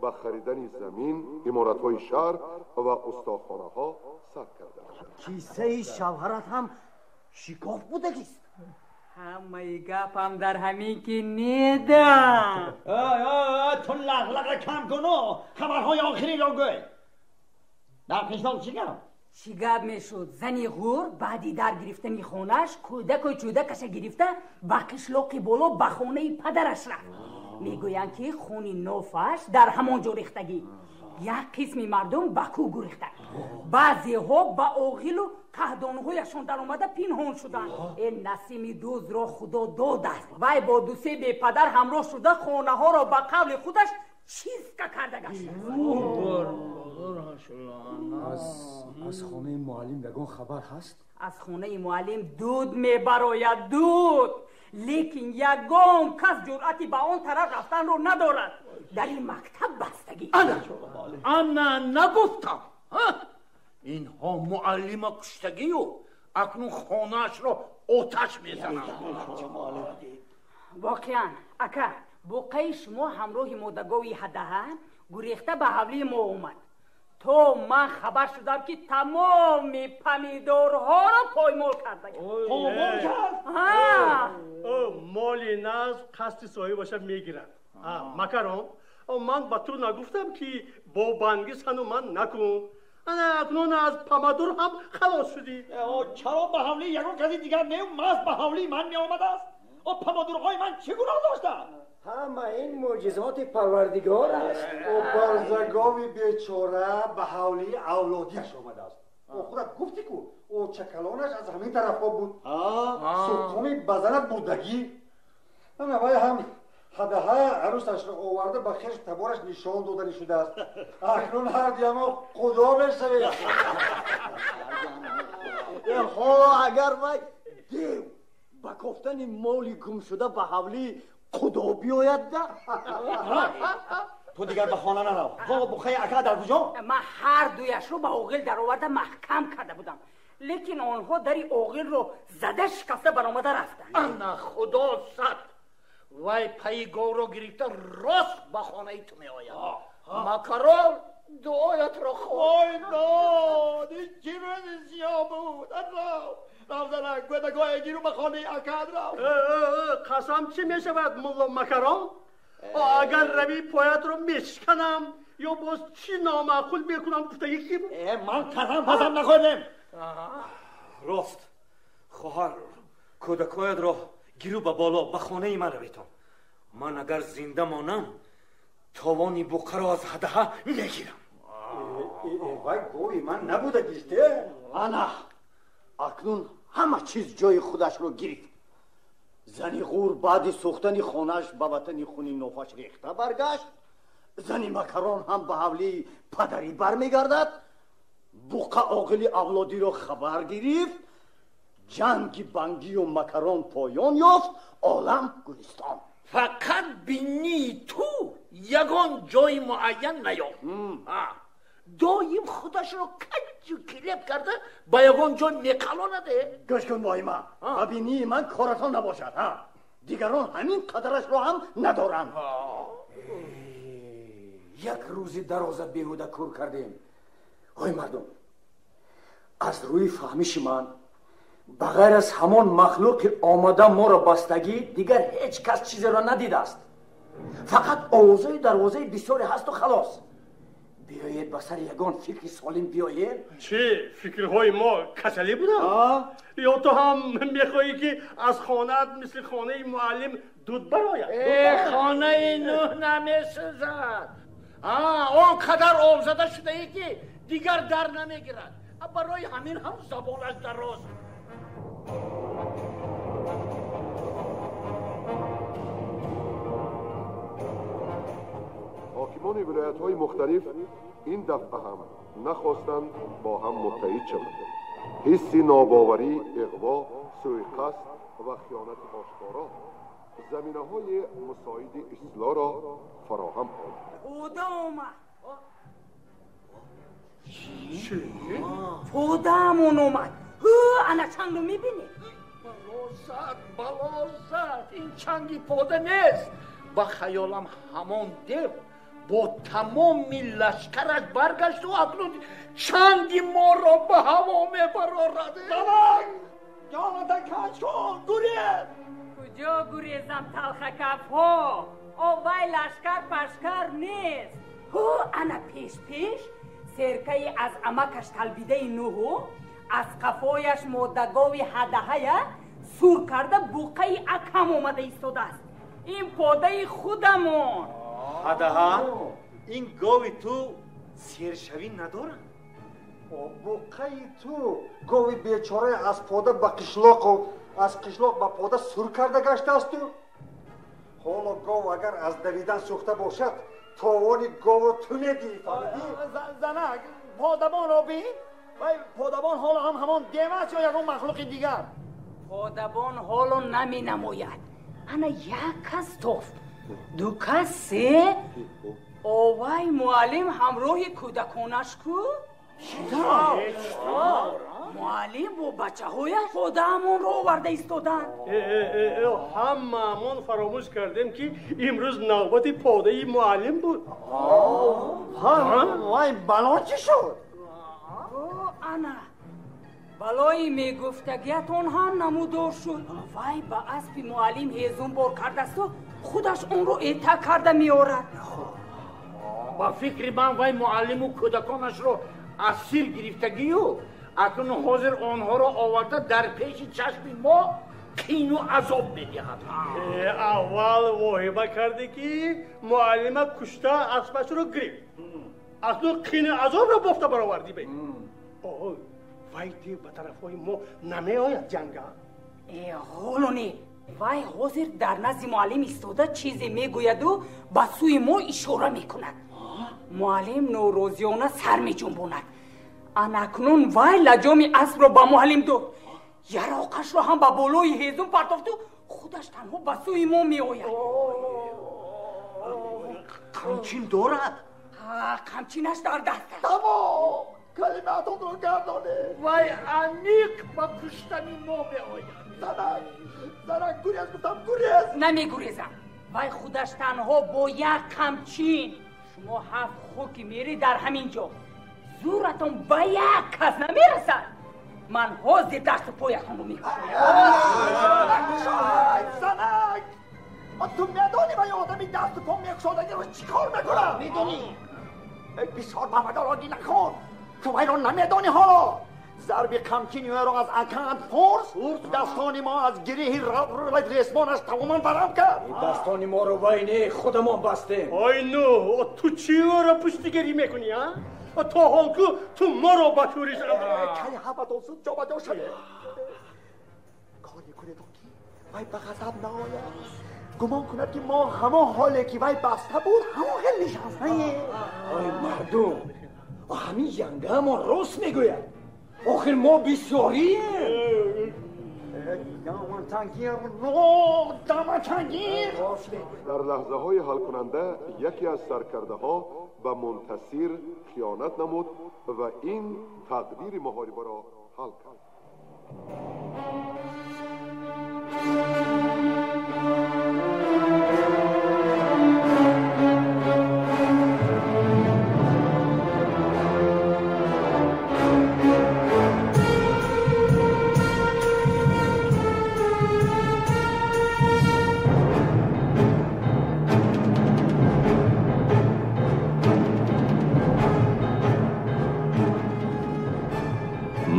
ба харидани замин, иморатҳои шаҳр ва устохонаҳо сар карданд. Кисаи шавҳарат ҳам шикоф будагист. Ҳамаи гапам дар ҳамин ки недам. Ту лағлаqa кам куну хабарҳои охириро гӯй. Дар қишлоқ чӣ гап? Чӣ гап мешуд? Зани ғур баъди дар гирифтани хонааш кӯдаку чӯдакаша гирифта ба қишлоқи боло ба хонаи падараш рафт. Мегӯянд ки хуни нофаш дар ҳамон ҷо рехтагӣ. Як қисми мардум ба кӯ гурехтанд. Баъзеҳо ба оғилу қаҳдонҳояшон даромада пинҳон шуданд. Э Насими дузро Худо додааст. Вай бо дусе бепадар ҳамроҳ шуда хонаҳоро ба қавли худаш чизка карда гашт. Аз хонаи муаллим ягон хабар ҳаст? Аз хонаи муаллим дуд мебарояд, дуд. Лекин ягон кас ҷуръати ба он тараф рафтанро надорад. Дар ин мактаб бастагӣ. Ана нагуфтам. Инҳо муаллима куштагию акнун хонаашро оташ мезананд. Воқеан ака, буққаи шумо ҳамроҳи модагови ҳадаҳа гурехта ба ҳавлии мо омад. То ман хабар шудам ки тамоми помидорҳоро поймол карда. Поймол кард? Моли наз қасди соҳибаша мегирад. Макарон, ман ба ту нагуфтам ки бо банги сану ман накун. Ана акнун аз помидор ҳам халос шудӣ. Чаро ба ҳавлии ягон каси дигар не, маҳз ба ҳавлии ман меомадааст? Помидорҳои ман чӣ гуноҳ доштанд? Ҳама ин мӯъҷизоти Парвардигор аст. Барзагови бечора ба ҳавлии авлодияш омадааст. Худат гуфтӣ ку ӯ чакалонаш аз ҳамин тарафҳо буд. Султони ба занат бурдагӣ. Ана вай ҳам ҳадаҳа арӯсашро оварда ба хеш табораш нишон додани шудааст. Акнун ҳар дуямо худо мешавед. Ҳоло агар вай дев ба кофтани моли гумшуда ба ҳавлии худо биёяд да? Ту дигар ба хона нарав. Буққаи ака дар куҷо? Ман ҳар дуяшро ба оғил дароварда маҳкам карда будам. Лекин онҳо дари оғилро зада шикаста баромада рафтанд. Ана худо сад! Вай пайи говро гирифта рост ба хонаи ту меояд. Макарон дуоятро хор. Ой дод! Ин чӣ рӯзи сиёҳ буд! Рав! Равзанак, кӯдакҳое гиру ба хонаи акад рав. Қасам чӣ мешавад, мулло Макарон? Агар равӣ поятро мешиканам ё боз чӣ номаъқул мекунам гуфтагӣ ки? Ман қасам пасам нахӯрдем. Рост, хоҳар, кӯдакҳоятро гиру ба боло ба хонаи ман равитон. Ман агар зинда монам товони буққаро аз ҳадаҳа мегирам. Вай гови ман набудагист. Ана акнун ҳама чиз ҷои худашро гирифт. Зани ғур баъди сӯхтани хонааш ба ватани хуни нофаш рехта баргашт. Зани Макарон ҳам ба ҳавлии падарӣ бармегардад. Буққа оғили авлодиро хабар гирифт. Ҷанги бангию Макарон поён ёфт. Олам гулистон. Фақат бинии ту ягон ҷои муайян наёфт. Доим худашро каҷу килеб карда ба ягон ҷой меқалонад. Гӯш кун воҳима, ба бинии ман коратон набошад. Дигарон ҳамин қадарашро ҳам надоранд. Як рӯзи дароза беҳуда кур кардем. Ой мардум, аз рӯи фаҳмиши ман ба ғайр аз ҳамон махлуқи омада моро бастагӣ дигар ҳеҷ кас чизеро надидааст. Фақат овозаи дарвозаи бисёре ҳасту халос. Биёед ба сари ягон фикри солим биёем. Чӣ фикрҳои мо касалӣ буданд? Ё ту ҳам мехоҳӣ ки аз хонаат мисли хонаи муаллим дуд барояд? Хонаи Нӯҳ намесӯзад. Он қадар обзада шудаe ки дигар дар намегирад. Барои ҳамин ҳам забонаш дароз. ҳокимони вилоятҳои мухталиф ин дафъа ҳам нахостанд бо ҳам муттаҳид шаванд. Ҳисси нобоварӣ, иғво, сӯиқасд ва хиёнати ошкоро заминаҳои мусоиди ислоҳро фароҳам овард. Худо омад. Худамон омад. Ана чангро мебинӣ? Бало зад, бало зад. Ин чанги пода нест. Ба хаёлам ҳамон дев бо тамоми лашкараш баргашту акнун чанги моро ба ҳаво мебарорад. Занак, ҷоната каҷ кун, гурез. Куҷо гурезам талхакафҳо? Овай лашкар пашкар нест. Ҳу ана пеш-пеш серкаи аз амакаш талбидаи Нуҳу аз қафояш модагови ҳадаҳая сур карда буқаи акам омада истодааст. Ин подаи худамон. Ҳадаҳа, ин гови ту сершавӣ надорад? Буқаи ту гови бечораи аз пода ба қишлоқу аз қишлоқ ба пода сур карда гаштаасту. Ҳоло гов агар аз давидан сӯхта бошад, товони говро ту медиҳӣ, фаҳмидӣ? Занак, подабонро бин. Вай подабон ҳоло ҳам ҳамон дев аст ё ягон махлуқи дигар? Подабон ҳоло наменамояд. Ана як кас тофт, ду кас, се. Овай муаллим ҳамроҳи кӯдаконаш ку? Муаллим бо бачаҳояш подаамонро оварда истоданд. Ҳамаамон фаромӯш кардем, ки имрӯз навбати подаи муаллим буд. Вай бало чӣ шуд? Ана балои мегуфтагиятон ҳам намудор шуд. Вай ба аспи муаллим ҳезум бор кардасту худаш онро эта карда меорад. Ба фикри ман вай муаллиму кӯдаконашро асир гирифтагию акнун ҳозир онҳоро оварда дар пеши чашми мо қину азоб медиҳад. Аввал воҳима кардӣ, ки муаллима кушта аспашро гирифт. Акнун қину азобро бофта баровардӣ. Бе вай дев ба тарафҳои мо намеояд ҷанга? Ҳоло не. Вай ҳозир дар назди муаллим истода чизе мегӯяду ба сӯи мо ишора мекунад. Муаллим норозиёна сар меҷунбонад. Анакнун вай лаҷоми аспро ба муаллим дод, яроқашро ҳам ба болои ҳезум партофту худаш танҳо ба сӯи мо меояд. Қамчин дорад? Қамчинаш дар дасташ. Тамом, калимаатонро гардонед. Вай аниқ ба куштани мо меояд. Занак, занак, гурез, гуфтам, гурез. Намегурезам. Вай худаш танҳо бо як қамчин. Шумо ҳафт хуки мери дар ҳамин ҷо. Зӯратон ба як кас намерасад. Ман ҳозир дасту поятонро мекушоям. Занак, ту медонӣ вай одами дасту по мекушодагиро чӣ кор мекунад? Медонӣ? Бисёр бафадорогӣ накун. Ту вайро намедонӣ ҳоло. Зарби қамчини ӯро аз акаат пурс. Дастони мо аз гиреҳи ресмонаш тамоман варам кард. Дастони моро вай не, худамон бастем. Ой Нуҳ, ту чӣ ӯро пуштигарӣ мекунӣ, а? То ҳол ку ту моро ба шӯриш кай ҳаматон зуд ҷобаҷо шавед. Коре кунед ки вай ба ғазаб наояд. Гумон кунад, ки мо ҳамон ҳоле ки вай баста буд, ҳамон хел нишастаем. Ой мардум, ҳамин янгаамон рост мегӯяд. Охир мо бисёрием. Дар лаҳзаҳои ҳалкунанда яке аз саркардаҳо ба Мунтасир хиёнат намуд ва ин тақдири муҳорибаро ҳал кард.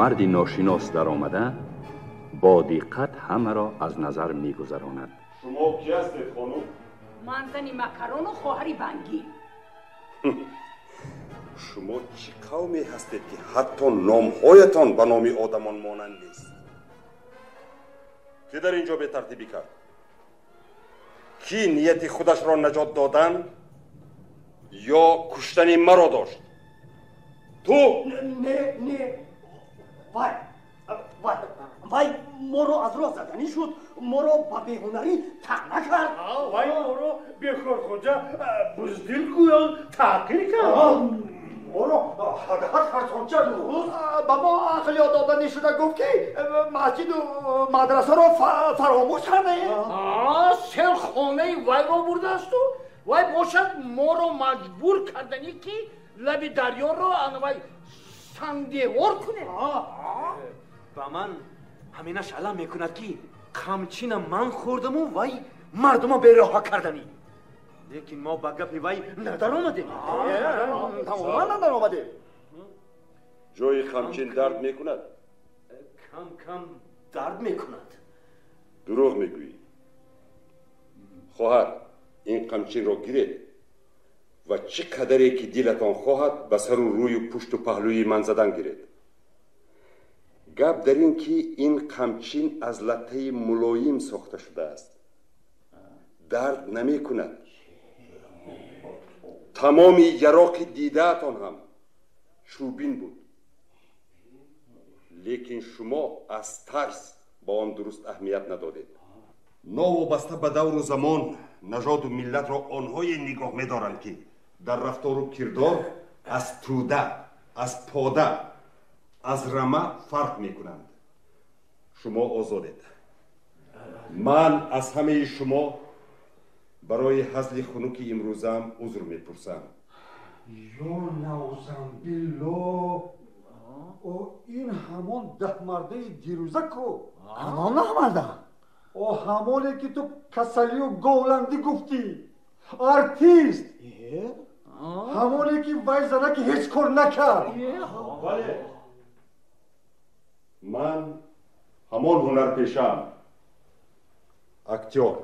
Марди ношинос даромада бо диққат ҳамаро аз назар мегузаронад. Шумо ки ҳастед, хонум? Ман зани Макарону хоҳари Бангӣ. Шумо чӣ қавме ҳастед, ки ҳатто номҳоятон ба номи одамон монанд нест? Ки дар ин ҷо бетартибӣ кард? Ки нияти худашро наҷот додан ё куштани маро дошт? Ту? Не, не. Вай, вай, вай моро аз роҳ заданӣ шуд, моро ба беҳунарӣ таъна кард. Вай моро бехорхоҷа буздил гӯён таъқир кард. Моро ҳадаҳат фарсонча ба мо ақл ёд доданӣ шуда гуфт, ки масҷиду мадрасаро фаромӯш кардаем. Селхонаи вайро бурдаасту вай бошад моро маҷбур карданӣ, ки лаби дарёро ана вай сангдевор кунем. Ба ман ҳаминаш алам мекунад, ки Қамчина ман хӯрдаму вай мардума бероҳа карданӣ. Лекин мо ба гапи вай надаромадем. Тамоман надаромадем. Ҷои қамчин дард мекунад? Кам кам дард мекунад. Дурӯғ мегӯӣ. Хоҳар, ин қамчинро гиред ва чӣ қадаре ки дилатон хоҳад ба сару рӯю пушту паҳлӯи ман задан гиред. Гап дар ин ки ин қамчин аз латтаи мулоим сохта шудааст. Дард намекунад. Тамоми яроқи дидаатон ҳам чӯбин буд. Лекин шумо аз тарс ба он дуруст аҳамият надодед. Новобаста ба давру замон, нажоду миллатро онҳое нигоҳ медоранд, ки дар рафтору кирдор аз тӯда, аз пода, аз рама фарқ мекунанд. Шумо озодед. Ман аз ҳамаи шумо барои ҳазли хунуки имрӯзаам узр мепурсам. Ё наузам билло, о ин ҳамон даҳмардаи дирӯза ку? Ҳамон даҳмарда? О ҳамоне ки ту касалию говландӣ гуфтӣ. Артист. Ҳамоне ки вай занаки ҳеҷ кор накард. Бале, ман ҳамон ҳунарпешаам, актёр.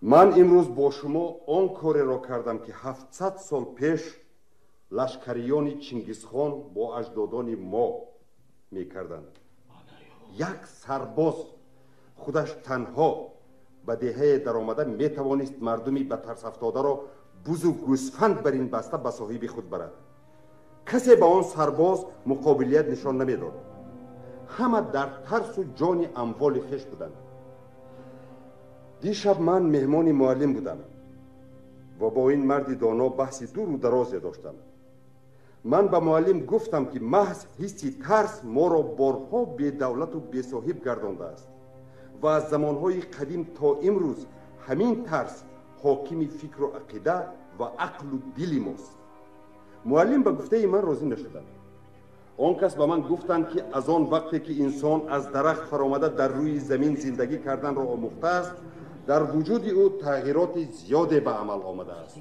Ман имрӯз бо шумо он кореро кардам, ки 700 сол пеш лашкариёни Чингизхон бо аҷдодони мо мекарданд. Як сарбоз худаш танҳо ба деҳае даромада метавонист мардуми ба тарсафтодаро бузу гӯсфанд бар ин баста ба соҳиби худ барад. Касе ба он сарбоз муқобилият нишон намедод. Ҳама дар тарсу ҷони амволи хеш буданд. Дишаб ман меҳмони муаллим будам ва бо ин марди доно баҳси дуру дарозе доштам. Ман ба муаллим гуфтам, ки маҳз ҳисси тарс моро борҳо бедавлату бесоҳиб гардондааст ва аз замонҳои қадим то имрӯз ҳамин тарс ҳокими фикру ақида ва ақлу дили мост. Муаллим ба гуфтаи ман розӣ нашуданд. Он кас ба ман гуфтанд, ки аз он вақте ки инсон аз дарахт фаромада дар рӯи замин зиндагӣ карданро омӯхтааст, дар вуҷуди ӯ тағйироти зиёде ба амал омадааст.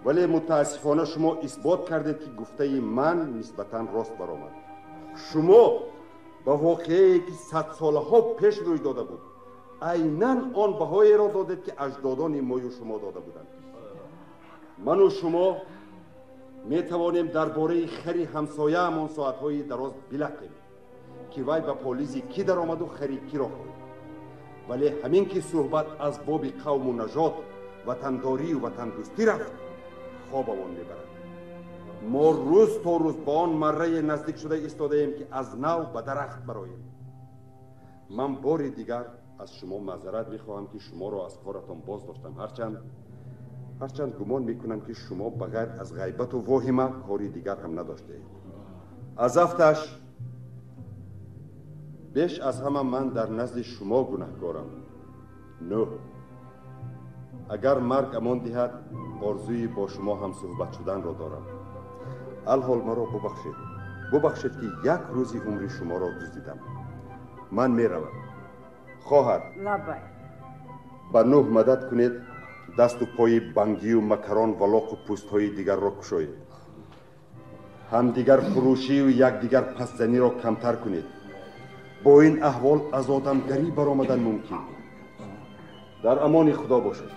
Вале мутаассифона шумо исбот кардед, ки гуфтаи ман нисбатан рост баромад. Шумо ба воқеае ки садсолаҳо пеш рӯй дода буд, айнан он баҳоеро додед, ки аҷдодони мою шумо дода буданд. Ману шумо метавонем дар бораи хари ҳамсояамон соатҳои дароз билақем, ки вай ба полизи кӣ даромаду хари киро хӯрд. Вале ҳамин ки суҳбат аз боби қавму нажод, ватандорию ватандӯстӣ рафт, хобамон мебарад. Мо рӯз то рӯз ба он маррае наздик шуда истодаем, ки аз нав ба дарахт бароем. Ман бори дигар аз шумо маъзарат мехоҳам, ки шуморо аз коратон боз доштам. Ҳарчанд гумон мекунам, ки шумо ба ғайр аз ғайбату воҳима кори дигар ҳам надоштаед. Аз афташ беш аз ҳама ман дар назди шумо гунаҳкорам. Нӯҳ, агар марг амон диҳад, орзуи бо шумо ҳам суҳбат шуданро дорам. Алҳол маро бубахшед, бубахшед, ки як рӯзи умри шуморо дуздидам. Ман меравам. Хоҳар, лабай, ба Нӯҳ мадад кунед, дасту пои бангию макарон ва лоқу пӯстҳои дигарро кушоед. Ҳамдигар фурӯшию якдигар пасзаниро камтар кунед. Бо ин аҳвол аз одамгарӣ баромадан мумкин. Дар амони Худо бошед.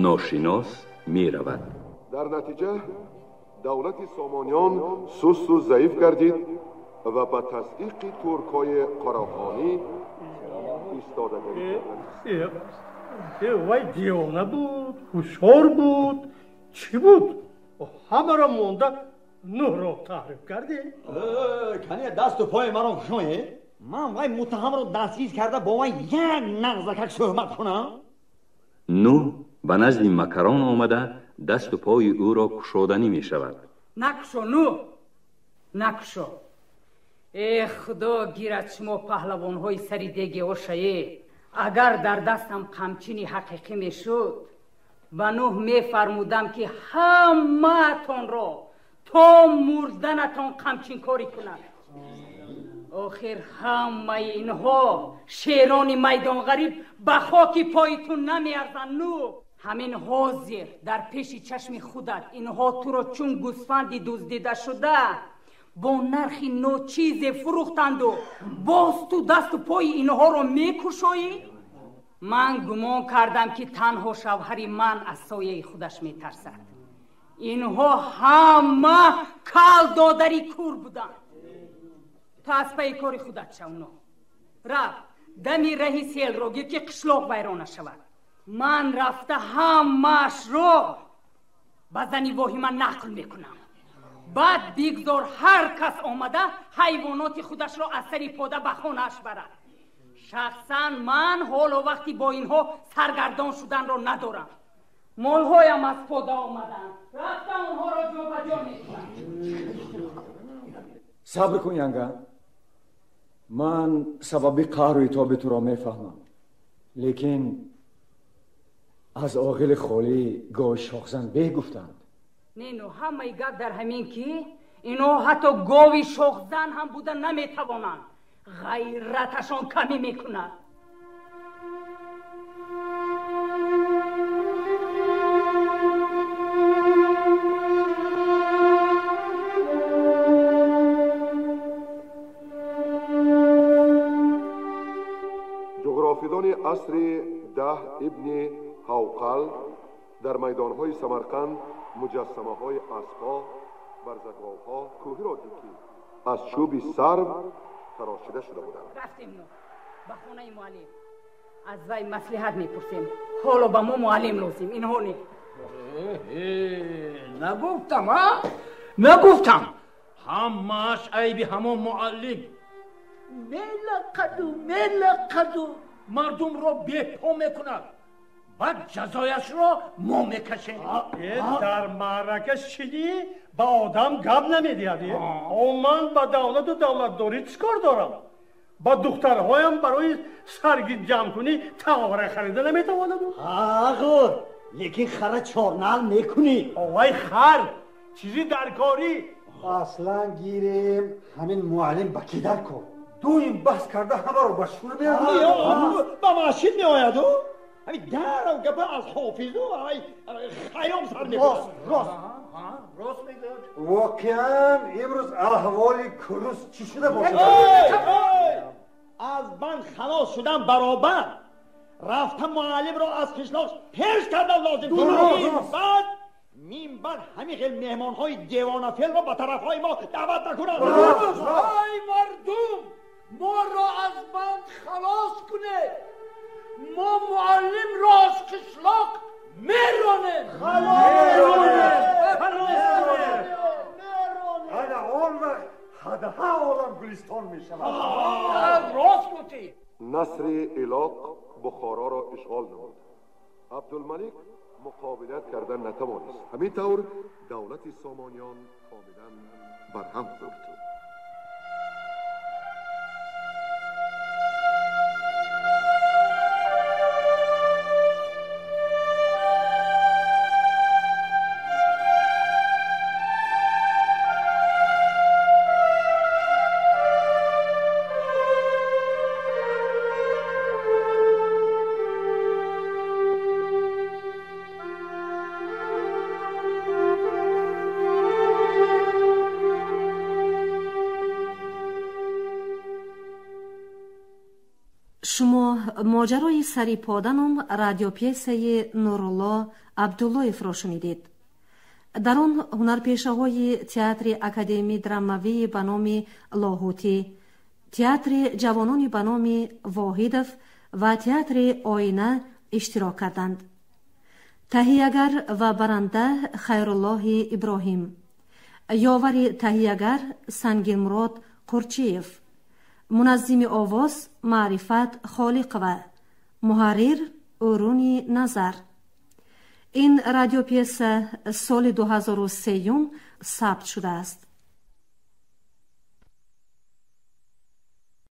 Ношинос меравад. Дар натиҷа давлати Сомониён сусту заиф гардид ва ба тасдиқи туркҳои Қарохонӣ истодагарӣ. Вай девона буд, ҳушёр буд, чӣ буд? Ҳамаро монда Нӯҳро таъриф кардем. Кане дасту пои маро кушоед. Ман вай муттаҳамро дастгир карда бо вай як нағзакак суҳбат кунам. Нӯҳ Ба назди Макарон омада дасту пои ӯро кушоданӣ мешавад. Накушо, ну накушо. Э худо гирад шумо паҳлавонҳои сари деги ошае. Агар дар дастам қамчини ҳақиқӣ мешуд, ба Нӯҳ мефармудам, ки ҳамаатонро то мурданатон қамчинкорӣ кунад. Охир ҳамаи инҳо шерони майдонғариб ба хоки пои ту намеарзанд. Ну ҳамин ҳозир дар пеши чашми худат инҳо туро чун гӯсфанди дуздида шуда бо нархи ночизе фурӯхтанду боз ту дасту пои инҳоро мекушоӣ. Ман гумон кардам, ки танҳо шавҳари ман аз сояи худаш метарсад. Инҳо ҳама кал додари кур буданд. Ту аз пайи кори худат шав. Но рафт дами раҳи селро гир, ки қишлоқ вайрон нашавад. Ман рафта ҳамаашро ба зани воҳима нақл мекунам. Баъд бигзор ҳар кас омада ҳайвоноти худашро аз сари пода ба хонааш барад. Шахсан ман ҳоло вақти бо инҳо саргардон шуданро надорам. Молҳоям аз пода омаданд, рафта онҳоро ҷобаҷо мекунам. Сабр кун, янга. Ман сабаби қаҳру итоби туро мефаҳмам, лекин аз оғили холӣ гови шохзан беҳ гуфтанд. Не, ну ҳамаи гап дар ҳамин, ки инҳо ҳатто гови шохзан ҳам буда наметавонанд. Ғайраташон камӣ мекунад. Ҷуғрофидони асри 10 Ибни Ҳавқал дар майдонҳои Самарқанд муҷассамаҳои аспҳо, барзаговҳо, кӯҳиро дид, ки аз чӯби сарв тарошида шуда буданд. Рафтем, ну ба хонаи муаллим, аз вай маслиҳат мепурсем. Ҳоло ба мо муаллим лозим, инҳо не. Нагуфтам, а? Нагуфтам. Ҳамааш айби ҳамон муаллим. Мелақаду мелақаду мардумро бепо мекунад. Баъд ҷазояшро мо мекашем. Дар маърака шидӣ ба одам гап намедиҳад. Ман ба давлату давлатдорӣ чӣ кор дорам? Ба духтарҳоям барои сарги ҷамъкунӣ тавора харида наметавонам. Ағур, лекин хара чорнал мекунӣ. Овай хар, чизи даркорӣ. Аслан гирем, ҳамин муаллим ба ки дар кор? Дуюм баҳс карда ҳамаро ба шур меояд. Ба масҷид меояду? Ҳамин дарав гапа аз ҳофизу Хайём сар мекунад. Рост, рост мегӯяд. Воқеан имрӯз аҳволи курус чӣ шуда бошад? Аз банд халос шудан баробар рафта муаллимро аз қишлоқ пеш кардан лозим. Баъд минбаъд ҳамин хел меҳмонҳои девонафелро ба тарафҳои мо даъват накунанд. Ай мардум, моро аз банд халос кунед. Мо муаллимро аз қишлоқ меронем. Ана он вақт ҳадаҳа олам гулистон мешавад. Рост гуфтӣ. Насри Илоқ Бухороро ишғол намуд. Абдулмалик муқобилат карда натавонист. Ҳамин тавр давлати Сомониён комилан барҳам хӯрд. Шумо моҷарои сари пода ном радиопьесаи Нурулло Абдуллоевро шунидед. Дар он ҳунарпешаҳои театри академии драмавии ба номи Лоҳутӣ, театри ҷавонони ба номи Воҳидов ва театри Оина иштирок карданд. Таҳиягар ва баранда Хайруллоҳи Иброҳим, ёвари таҳиягар Сангинмурод Қурчиев, муназзими овоз Маърифат Холиқова, муҳаррир Уруни Назар. Ин радиопьеса соли 2003 сабт шудааст.